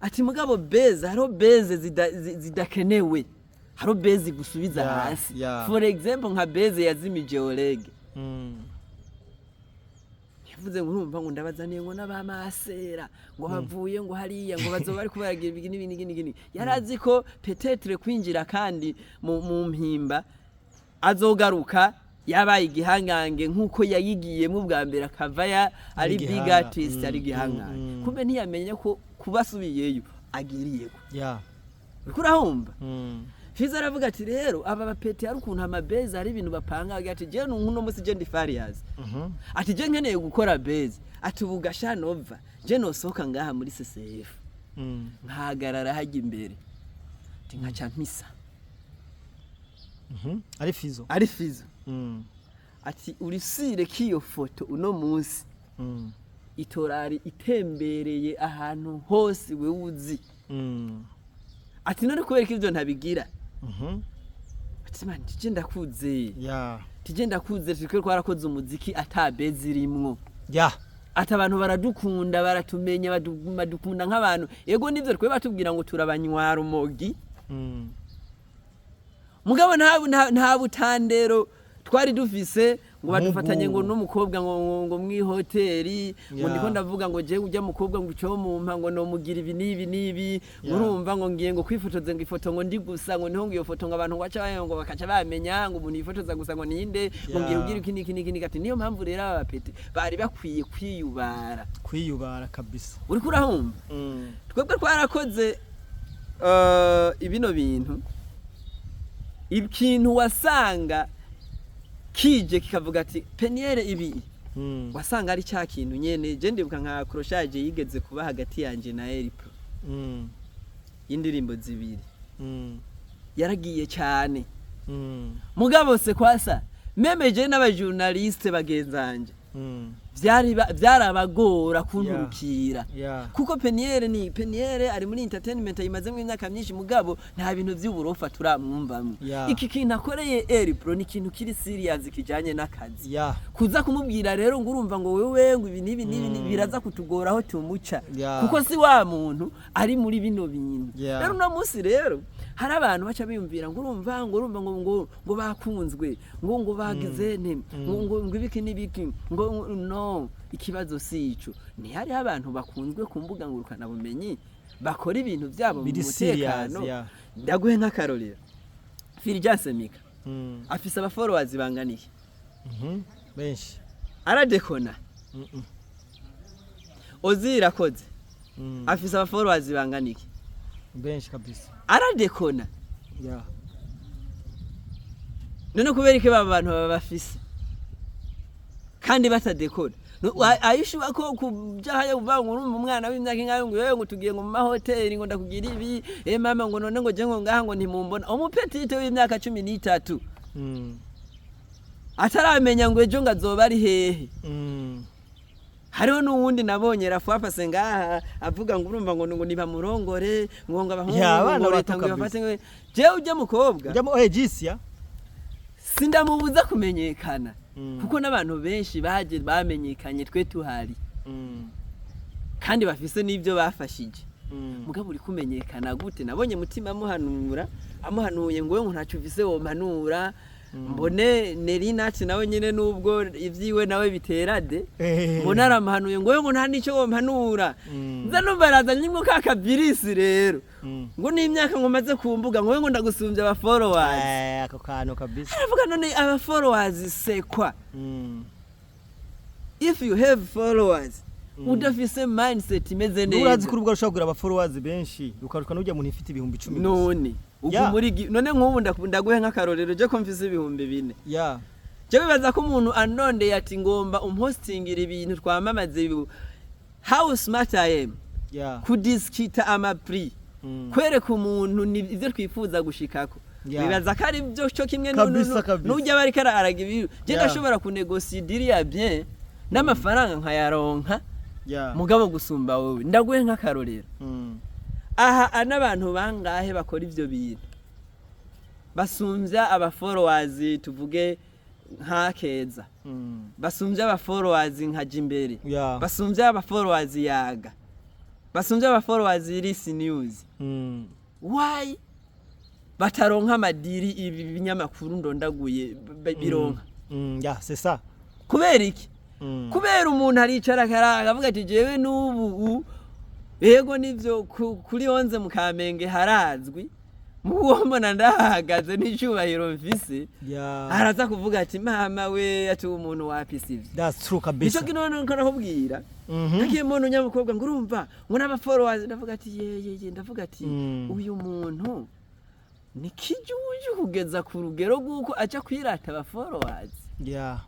Ati mugabo buzz, hariho buzz zidakenewe, hariho buzz gusubiza hasi. For example, nka buzz yazimije Orege. Yavuze ngo urumva ngo ndabazaniye ngo n'abamasera ngo bavuye ngo hariya, ngo bazoba bari kubaragira ibi n'ibi n'ibi n'ibi. Yari azi ko peut-être kwinjira kandi mu mpimba azogaruka yabaye igihangange nk'uko yayigiyemo ubwa mbere, akava ya ari big Igihanga. artist, ari igihangange. Kumbe ntiyamenye ko kuba asubiyeyo agiriyeko. Uriko urahumva? Fizo aravuga ati rero aba bapeti hari ukuntu ama buzz, hari ibintu bapanga. Agira ati jewe uno musi je ndi Farious, ati je nkeneye gukora buzz, ati ubu gashanova je nosohoka ngaha muri CCF, nkahagarara hajya imbere, ati nkaca mpisa. Ari Fizo. Ari Fizo. Ati urisire k'iyo foto uno munsi itorari itembereye ahantu hose wewe uzi. Ati none kubera ko ivyo ntabigira? Ati man, tije ndakuze, tije ndakuze, twe twarakoze umuziki ata buzz irimwo. Ati abantu baradukunda, baratumenya, badukunda nk'abantu. Yego nivyo, twe batubwira ngo turabanywa rumogi, mugabo nta butandero twari dufise ngo badufatanye ngo Nk'ubu. n'umukobwa ngo mw'ihoteli ngo ndiko ndavuga ngo jewe ujya mukobwa ngo ico mumpa ngo nomugira ibi n'ibi n'ibi. Urumva ngo ngiye ngo kwifotoza ngo ifoto ngo ndi gusa, ngo niho ngo iyo foto ngo abantu ngo baca ngo bakaca bamenya ngo umuntu yifotoza gusa ngo ninde, ngo ngiye kugira iki n'iki n'iki n'iki. Ati niyo mpamvu rero aba bapeti bari bakwiye kwiyubara. Kwiyubara kabisa. Uriko urahumva? Twebwe twarakoze ibino bintu, ikintu wasanga kije kikavuga ati Peniel ibi, wasanga ari cya kintu nyene. Je ndibuka nka accrochage yigeze kuba hagati yanje na Eripro y'indirimbo zibiri, yaragiye cyane. Mugabo se kwasa même je n'abajournaliste bagenzanje byarabagora kunturukira, kuko Peniel ni Peniel, ari muri entertainment ayimazemo imyaka myinshi, mugabo nta bintu by'uburofa turamwumvamwo. Iki kintu akoreye Eripro ni ikintu kiri serious kijanye n'akazi. Kuza kumubwira rero ngo urumva ngo wewe ngo ibi n'ibi n'ibi biraza kutugora aho tumuca, kuko si wa muntu ari muri bino bintu. Rero uno munsi rero hari abantu baca biyumvira ngo urumva ngo bakunzwe, ngo bagize nte, ngo ibiki n'ibiki, ngo no ikibazo si ico. Ntihariho abantu bakunzwe ku mbuga ngurukanabumenyi bakora ibintu byabo mu Biri serious, mutekano? Yeah. Ndaguhe nk'akarorero, Fulgence Mika afise abafollowers banganiye? Benshi. Aradekona? Ozi irakoze afise abafollowers banganiye? Benshi kabisa. Aradekona? None kubera iki aba bantu baba bafise kandi batadekora? Ayishuba ko kujahayo uvuga ngo urumva umwana w'imyaka ingahe, ngo yewe ngo tugiye ngo mu mahoteli, ngo ndakugira ibi, eh mama, ngo none ngo je ngo ngaha ngo ntimumbona, umupetite w'imyaka 13 ataramenya ngo ejo ngo azoba ari hehe. Hariho n'uwundi nabonye rafuwafase ngaha avuga ngo urumva ngo nibamurongore, ngo abahungu Ya, abana ngo bato leta ngo kabisa. ibafate, ngo jewe ujya mukobwa Ujya mu jisia. Sindamubuza kumenyekana, kuko n'abantu benshi baje bamenyekanye twe tuhari kandi bafise n'ibyo bafashije. Mugabo uri kumenyekana gute? Nabonye mutima amuhanura, amuhanuye ngo we ngo ntacyo ufise wompanura. Mbone Nerinati nawe nyine, nubwo ibyiwe nawe bitera de, mbone aramuhanuye ngo we ngo nta n'icyo wompanura. Nza numva arazanye imwe ka kabirisi rero, ngo n'imyaka ngo maze ku mbuga, ngo we ngo ndagusumbya aba followers. Eh, ako kantu kabisa. Aravuga none aba followers sekwa? If you have followers udafise mindset imeze Urazi neza, ko urubuga rushobora kugira aba followers benshi ukaruka n'ujya muntu ifite 10,000 gusa. None ubwo muri none nk'ubu ndaguhe nk'akarorero, je ko mfise 4000, je bibaza ko umuntu anondeye ati ngomba umpostingira ibintu twamamaze ibi, how smart I am kudiskita ama prix, kwereka umuntu ni ivyo twifuza gushikako, bibaza ko ari byo cyo kimwe Kabisa, kabisa. n'ujya bariko araga ibiru. Je ndashobora kunegosia deal ya bien n'amafaranga nkayaronka, mugabo gusumba wowe. Ndaguhe nk'akarorero, aha n'abantu bangahe bakora ivyo bintu basumvya aba followers, tuvuge nka Keza, basumvya aba followers nka Jimbere, basumvya aba followers Yaga, basumvya aba followers Irisi News? Why bataronka ama deal ibi binyamakuru ndondaguye bironka? Yeah, c'est ça. Kubera iki? Kubera umuntu aricara akavuga ati jewe n'ubu yego nivyo kuri 11 mu Kamenge harazwi, muwo mbona ndahagaze n'icyubahiro mfise, araza kuvuga ati mama we, ati uwo muntu wapise ivyo. That's true kabisa. Nico kino niko nakubwira. Nagiye mbona unyamukobwa ngo urumva ngo n'aba followers, ndavuga ati ye ye ye, ndavuga ati uyu muntu Ni kijuju kugeza ku rugero rw'uko aja kwirata aba followers. Yeah,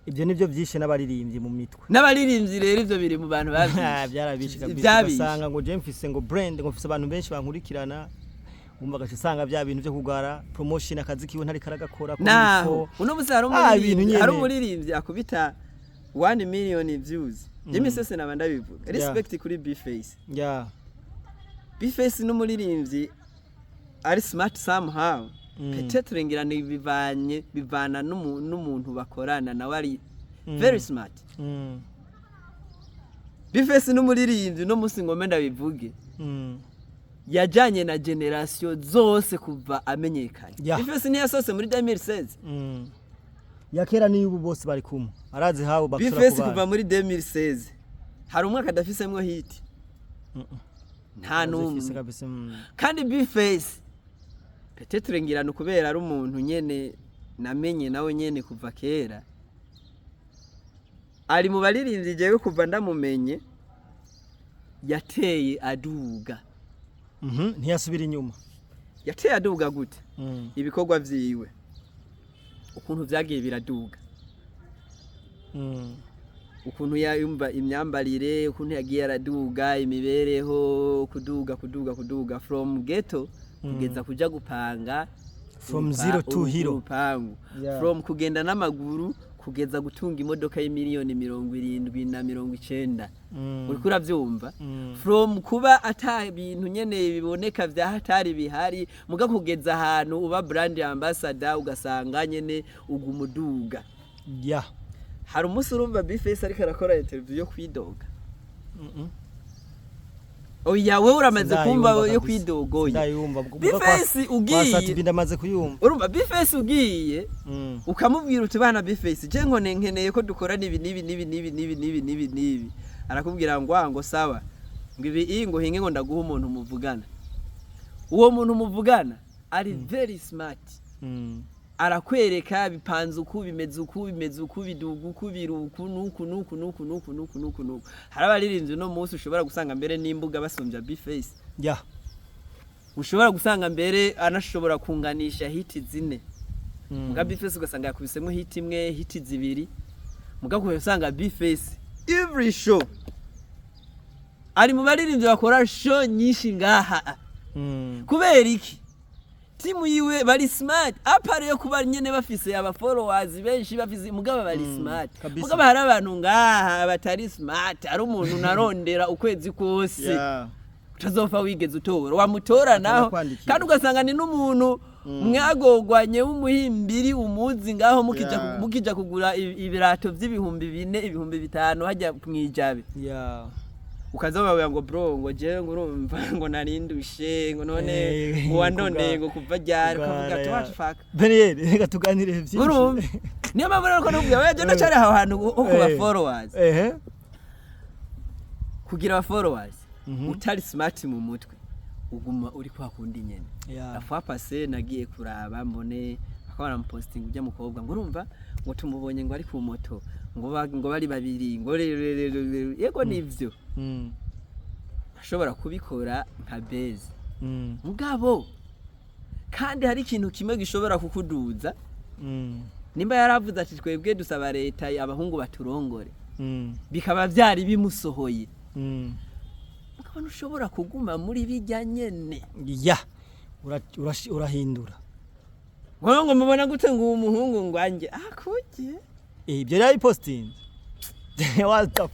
ibyo nibyo byishe n'abaririmbyi mu mitwe. N'abaririmbyi rero ivyo biri mu bantu bavyishe. Byarabishe kabisa. Vyabishe. Ugasanga ngo je mfise ngo brand, ngo mfise abantu benshi bankurikirana, wumva agaca usanga bya bintu byo kugara promotion, akazi kiwe ntari karagakora ko. Naho uno musi hari Ah, ibintu umuririmbyi, nyene. hari umuririmbyi akubita 1 million views. Jimmy sese naba ndabivuga, respect kuri B-Face. B-Face n'umuririmbyi ari smart somehow. Peut-être ngira ni bivanye bivana n'umuntu bakorana nawe ari very smart. B-Face n'umuririmbyi no musi ngome ndabivuge, yajanye na generation zose kuva amenyekanye. B-Face ntiyasohotse muri 2016. Ya kera niyo bose bari kumwe, arazi hawo bashobora B-Face kubana. Kuva muri 2016 hari umwaka adafisemwo hit, nta Arazifise n'umwe. kabisa. Kandi B-Face peut-être ngira ni ukubera ari umuntu nyene namenye nawe nyene kuva kera, ari mu baririmbyi jewe kuva ndamumenye yateye aduga. Ntiyasubira inyuma. Yateye aduga gute? Ibikorwa vyiwe ukuntu vyagiye biraduga, ukuntu yumva imyambarire, ukuntu yagiye araduga imibereho, kuduga, kuduga, kuduga from ghetto kugeza kuja gupanga. From zero to hero. Urupangu. From kugenda n'amaguru kugeza gutunga imodoka y'imiliyoni 70 na 90. Uriko uravyumva? From kuba ata bintu nyene biboneka vya hatari bihari, muga kugeza ahantu uba brand ambassador, ugasanga nyene uguma uduga. Hari umunsi urumva B-Face ariko arakora interview yo kwidoga? Oya, wewe uramaze kumva Sindayumva yo kabisa. kwidogoye? Sindayumva. B-Face ugiye Kwa Sat-B ndamaze kuyumva. Urumva B-Face ugiye ukamubwira uti: "Bana B-Face, je nkone nkeneye ko dukorana ibi n'ibi n'ibi n'ibi n'ibi n'ibi n'ibi n'ibi," arakubwira ngo: "Ah, ngo sawa, ngo ibi iyi, ngo hinge, ngo ndaguha umuntu muvugana." Uwo muntu muvugana ari very smart. Arakwereka bipanze uku, bimeze uku, bimeze uku, biduga uku, biri uku nuku nuku nuku nuku nuku nuku nuku. Hari abaririmbyi uno munsi ushobora gusanga mbere n'imbuga basumbya B-Face. Ushobora gusanga mbere anashobora kunganisha hit zine. Muga B-Face ugasanga yakubisemo hit imwe, hit zibiri, muga usanga B-Face every show ari mu baririmbyi bakora show nyinshi ngaha. Kubera iki? Timu yiwe bari smart, à part yo kuba nyene bafise aba followers benshi bafise, mugabo bari smart. Mugabo hari abantu ngaha batari smart, ari umuntu narondera ukwezi kose utazopfa wigeze utora, wamutora naho Atanakwandikira. kandi ugasanga ni n'umuntu mwagogwanye w'umuhimbiri umuzi ngaho mukija mukija kugura ibirato vy'ibihumbi 4, 5000 hajya mwijabe. Ukaza babwira ngo: "Bro, ngo jewe ngo urumva ngo narindushe, ngo none ngo wandondeye ngo kuva ryari?" Ukavuga ati: "What the fuck?" Beniyeri, reka tuganire byinshi. Urumva niyo mpamvu rero ko nakubwira wewe, je ndacari aho hantu ho kuba followers. Kugira aba followers utari smart mu mutwe, uguma uri kwa kundi nyene. La fois passée nagiye kuraba mbone bakaba baramupostinga ujya mukobwa, ngo urumva ngo tumubonye ngo ari ku moto, ngo ngo bari babiri, ngo yego nivyo, ashobora kubikora nka base. Mugabo kandi hari ikintu kimwe gishobora kukuduza. Nimba yaravuze ati: "Twebwe dusaba leta abahungu baturongore," bikaba byari bimusohoye, mugabo ntushobora kuguma muri bijya nyene. Ya, urahindura. Ngo mubona gute ngo uwo muhungu ngo anjye akuge? Ibyo yari postinze, what the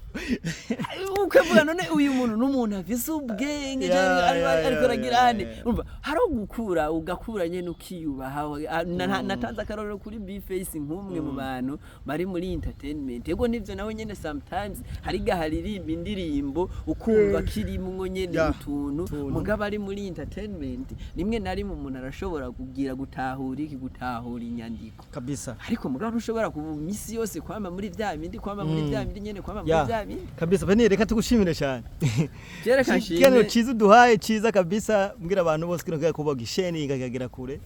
Ukavuga: "None uyu muntu n'umuntu afise ubwenge ariko aragira ane?" Urumva hari ugukura, ugakura nyene ukiyubaha. Natanze akarorero kuri B-Face nk'umwe mu bantu bari muri entertainment. Yego nivyo, nawe nyene sometimes hari gahe aririmba indirimbo ukumva kirimwo nyene utuntu. Utuntu. Mugabo ari muri entertainment, rimwe na rimwe umuntu arashobora kugira gutahura iki, gutahura inyandiko. Kabisa. Ariko mugabo ntushobora kuba misi yose kwama muri vya bindi, kwama muri vya bindi nyene, kwama muri vya bindi. Kabisa, Beniyeri, reka tugushimire cyane. Jereka Ikiganiro nshime. ciza uduhaye, ciza kabisa. Mbwira abantu bose kino kiganiro kuba gisheni kikagera kure.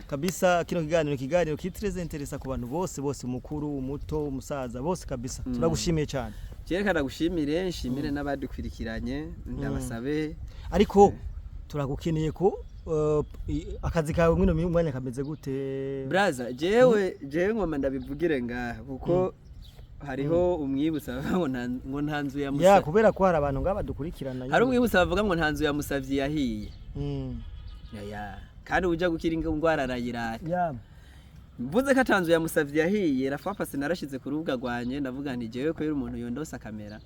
Kabisa kino kiganiro kiri très intéressant ku bantu bose bose, umukuru, umuto, umusaza, bose kabisa. Turagushimiye cyane. Jereka ndagushimire, nshimire n'abadukwirikiranye, ndabasabe. Ariko turagukeneye ko Akazi kawe mwino mwanya kameze gute? Braza, jewe ngoma ndabivugire ngaha kuko hariho umwibutsa bavuga ngo nta nzu ya Ya, Musa. kubera ko hari abantu ngaba dukurikirana. Hari umwibutsa bavuga ngo nta nzu ya Musavyi yahiye. Ya, kandi uja gukira ingwara arayirata. Mvuze ko atanzu ya Musavyi yahiye, rafapasi narashize ku rubuga rwanje, ndavuga nti jewe kubera umuntu yondosa kamera,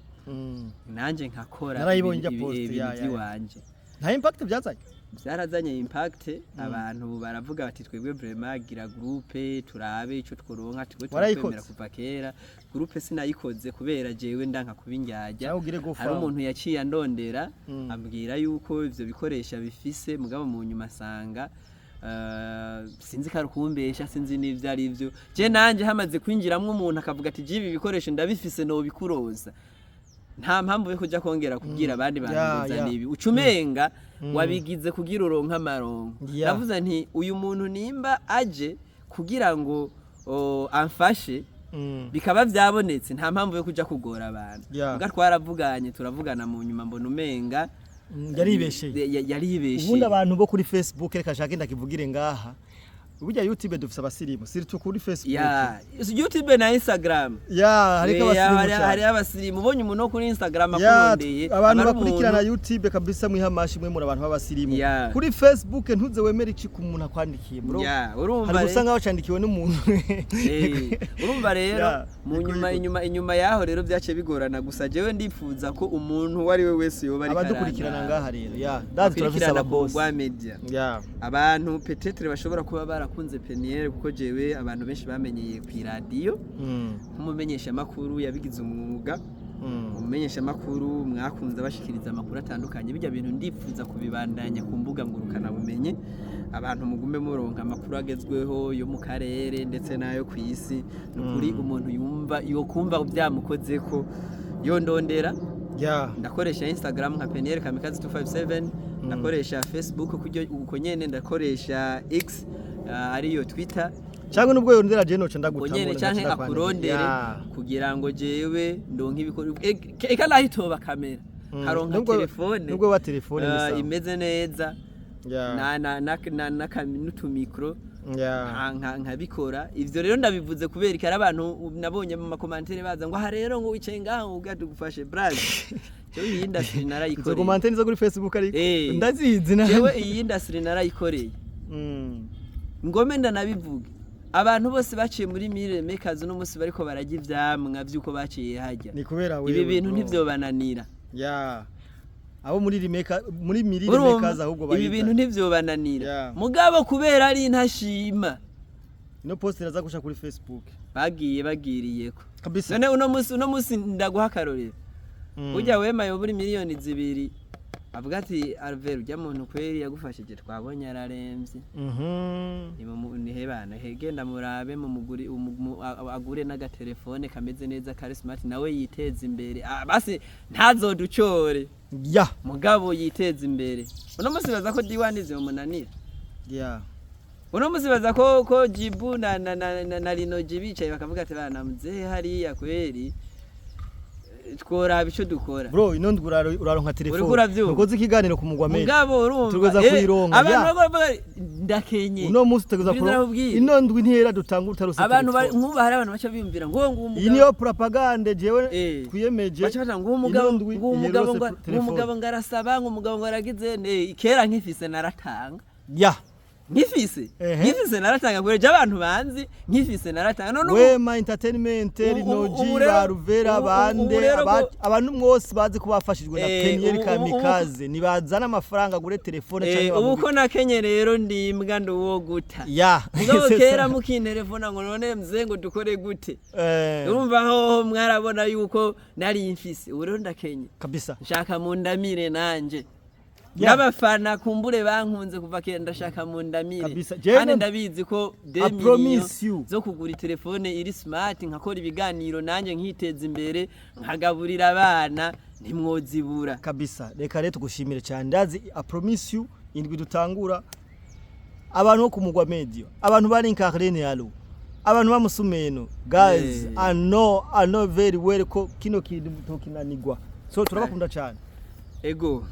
nanje nkakora Narayibonye ijya post, ibintu ya. by'iwanje. Nta impact byazanye? Byarazanye impact. Abantu baravuga bati: "Twebwe vraiment, gira groupe turabe ico tworonka, twebwe Warayikoze? turakwemera kuva kera." Groupe sinayikoze kubera jewe ndanka kuba indyarya. Cyangwa ugire go Hari farm. umuntu yaciye andondera, ambwira yuko ivyo bikoresho bifise, mugabo mu nyuma asanga sinzi ko ari ukumbesha, sinzi n'ivyo ari vyo. Je nanje hamaze kwinjiramwo umuntu akavuga ati: "Jibi ibikoresho ndabifise, nobikuroza," nta mpamvu yo kuja kongera kubwira abandi bantu ngo zana ibi, uca umenga wabigize kugira uronke amaronko. Navuze nti uyu muntu nimba aje kugira ngo amfashe, bikaba vyabonetse, nta mpamvu yo kuja kugora abantu. Muga twaravuganye, turavugana, mu nyuma mbona umenga Yaribesheye. Yaribesheye. Ubundi abantu bo kuri Facebook, reka shake ndakivugire ngaha, burya YouTube dufise abasirimu, surtout kuri Facebook. Ya, YouTube na Instagram. Ya, hariko abasirimu hari cyane. abasirimu. Ubonye umuntu wo kuri Instagram Ya, akurondeye, abantu aba ari bakurikirana umuntu- YouTube kabisa, mwihamashi mwe muri abantu b'abasirimu. Kuri Facebook ntuze wemere iki ku muntu akwandikiye, bro. Ya, urumva Hari rero. gusanga wacandikiwe n'umuntu. Urumva rero, Ya, mu niko nyuma biko. inyuma yaho rero byaciye bigorana. Gusa jewe ndipfuza ko umuntu uwo ari we wese yoba ariko Abadukurikirana arandaba, ngaha rero, ya, ndazi turafise akurikirana ku ababosi. Rwa Media, abantu peut-être bashobora kuba barakunze Peniel, kuko jewe abantu benshi bamenyeye ku iradiyo nk'umumenyeshamakuru yabigize umwuga, umumenyeshamakuru mwakunze abashikiriza amakuru atandukanye. Bijya bintu ndipfuza kubibandanya ku mbuga ngurukanabumenyi, abantu mugume muronka amakuru agezweho yo mu karere ndetse n'ayo ku isi. Ni ukuri, umuntu yumva yokumva byamukozeko yondondera. Ndakoresha Instagram nka Peniel Kamikazi 257, ndakoresha Facebook kuryo uko nyene, ndakoresha X, ariyo Twitter. Cyangwa nubwo yorondera je noca Uko ndagutamo. nyene, canke akurondere kugira ngo jewe ndonke ibikorwa, eka nahitoba kamera, nkaronka telefone, Nubwo wa telefone ni sawa. imeze neza na n'utumikro, nkabikora. Ivyo rero ndabivuze kubera iki? Hari abantu nabonye mu ma commentaires baza ngo aha rero ngo wicaye ngaho ngo ubwa tugufashe. Braze, jewe iyi industry Izo narayikoreye. commentaires zo kuri Facebook ariko ndazizi na Jewe iyi industry narayikoreye. Ngome ndanabivuge, abantu bose baciye muri Mire Makers uno munsi bariko barajya ivyamwa vy'uko baciye hajya. Ni kubera wewe, Ibi bintu bro. ntivyobananira. Ya, abo muri remake, muri mirire Urumva, makers ahubwo ibi bayiza. bintu ntivyobananira. Mugabo kubera ari intashima, Ino post iraza gusha kuri Facebook. Bagiye bagiriyeko. Kabisa. None uno munsi ndaguha akarorero. Burya wema yobura miliyoni 2, avuga ati: "Alvera, ujya muntu kweri yagufashije, twabonye araremvye. Nihebana genda murabe mumuguri agure n'agatelefone kameze neza kari smart, nawe yiteze imbere. Ah, basi ntazoducore, mugabo yiteze imbere." Uno munsi baza ko diwani zimumunanira. Uno munsi baza ko Jibu na Linoji bicaye bakavuga ati: "Bana muzehe hariya kweri, tworaba ico dukora." Bro, ino ndwi uraronka telefone. Uriko uravyumva? Ukoze ikiganiro ku mugwa media. Mugabo urumva, Tugoza kuyironka, abantu ya. bariko baravuga, ndakenye. Uno munsi tugoza Ubwiza nakubwira. Ino ndwi ntihera dutanga utarose Abantu telefone. nk'ubu hari abantu baca biyumvira ngo Iyi umugabo niyo propagande jewe twiyemeje. Baca baca ngo umugabo Ino ndwi ngo umugabo iherose ngo ngo telefone. umugabo ngo arasaba, ngo umugabo ngo aragize ne. Kera nkifise naratanga. Nkifise nkifise naratanga, kubera je abantu banzi nkifise naratanga. None ubu Wema Entertainment, Rinoji, ubu rero- ba Ruvera, ubu bande rero abantu mwose bazi ko bafashijwe na Peniel Kamikaze, nibazana amafaranga agure telefone canke Ubu ko nakenye rero, ndimbwa ndi uwo guta. Mugabo kera mukintelefona ngo: "None mzee, ngo dukore gute?" Urumva hoho mwarabona yuko nari mfise. Ubu rero ndakenye. Kabisa. Nshaka mundamire nanje n'abafana kumbure bankunze kuva kera, ndashaka mundamire. Kabisa. Kandi ndabizi ko I promise you. zo kugura telefone iri smart, nkakora ibiganiro nanjye nkiteza imbere, nkagaburira abana, ntimwozibura. Kabisa. Reka rero tugushimire cyane. Ndazi, I promise you, indwi dutangura, abantu bo ku mugwa media, abantu bari incarne yalo, abantu bamusumeno, guys, I know very well ko kino kintu tokinanigwa, so turabakunda cyane. Ego.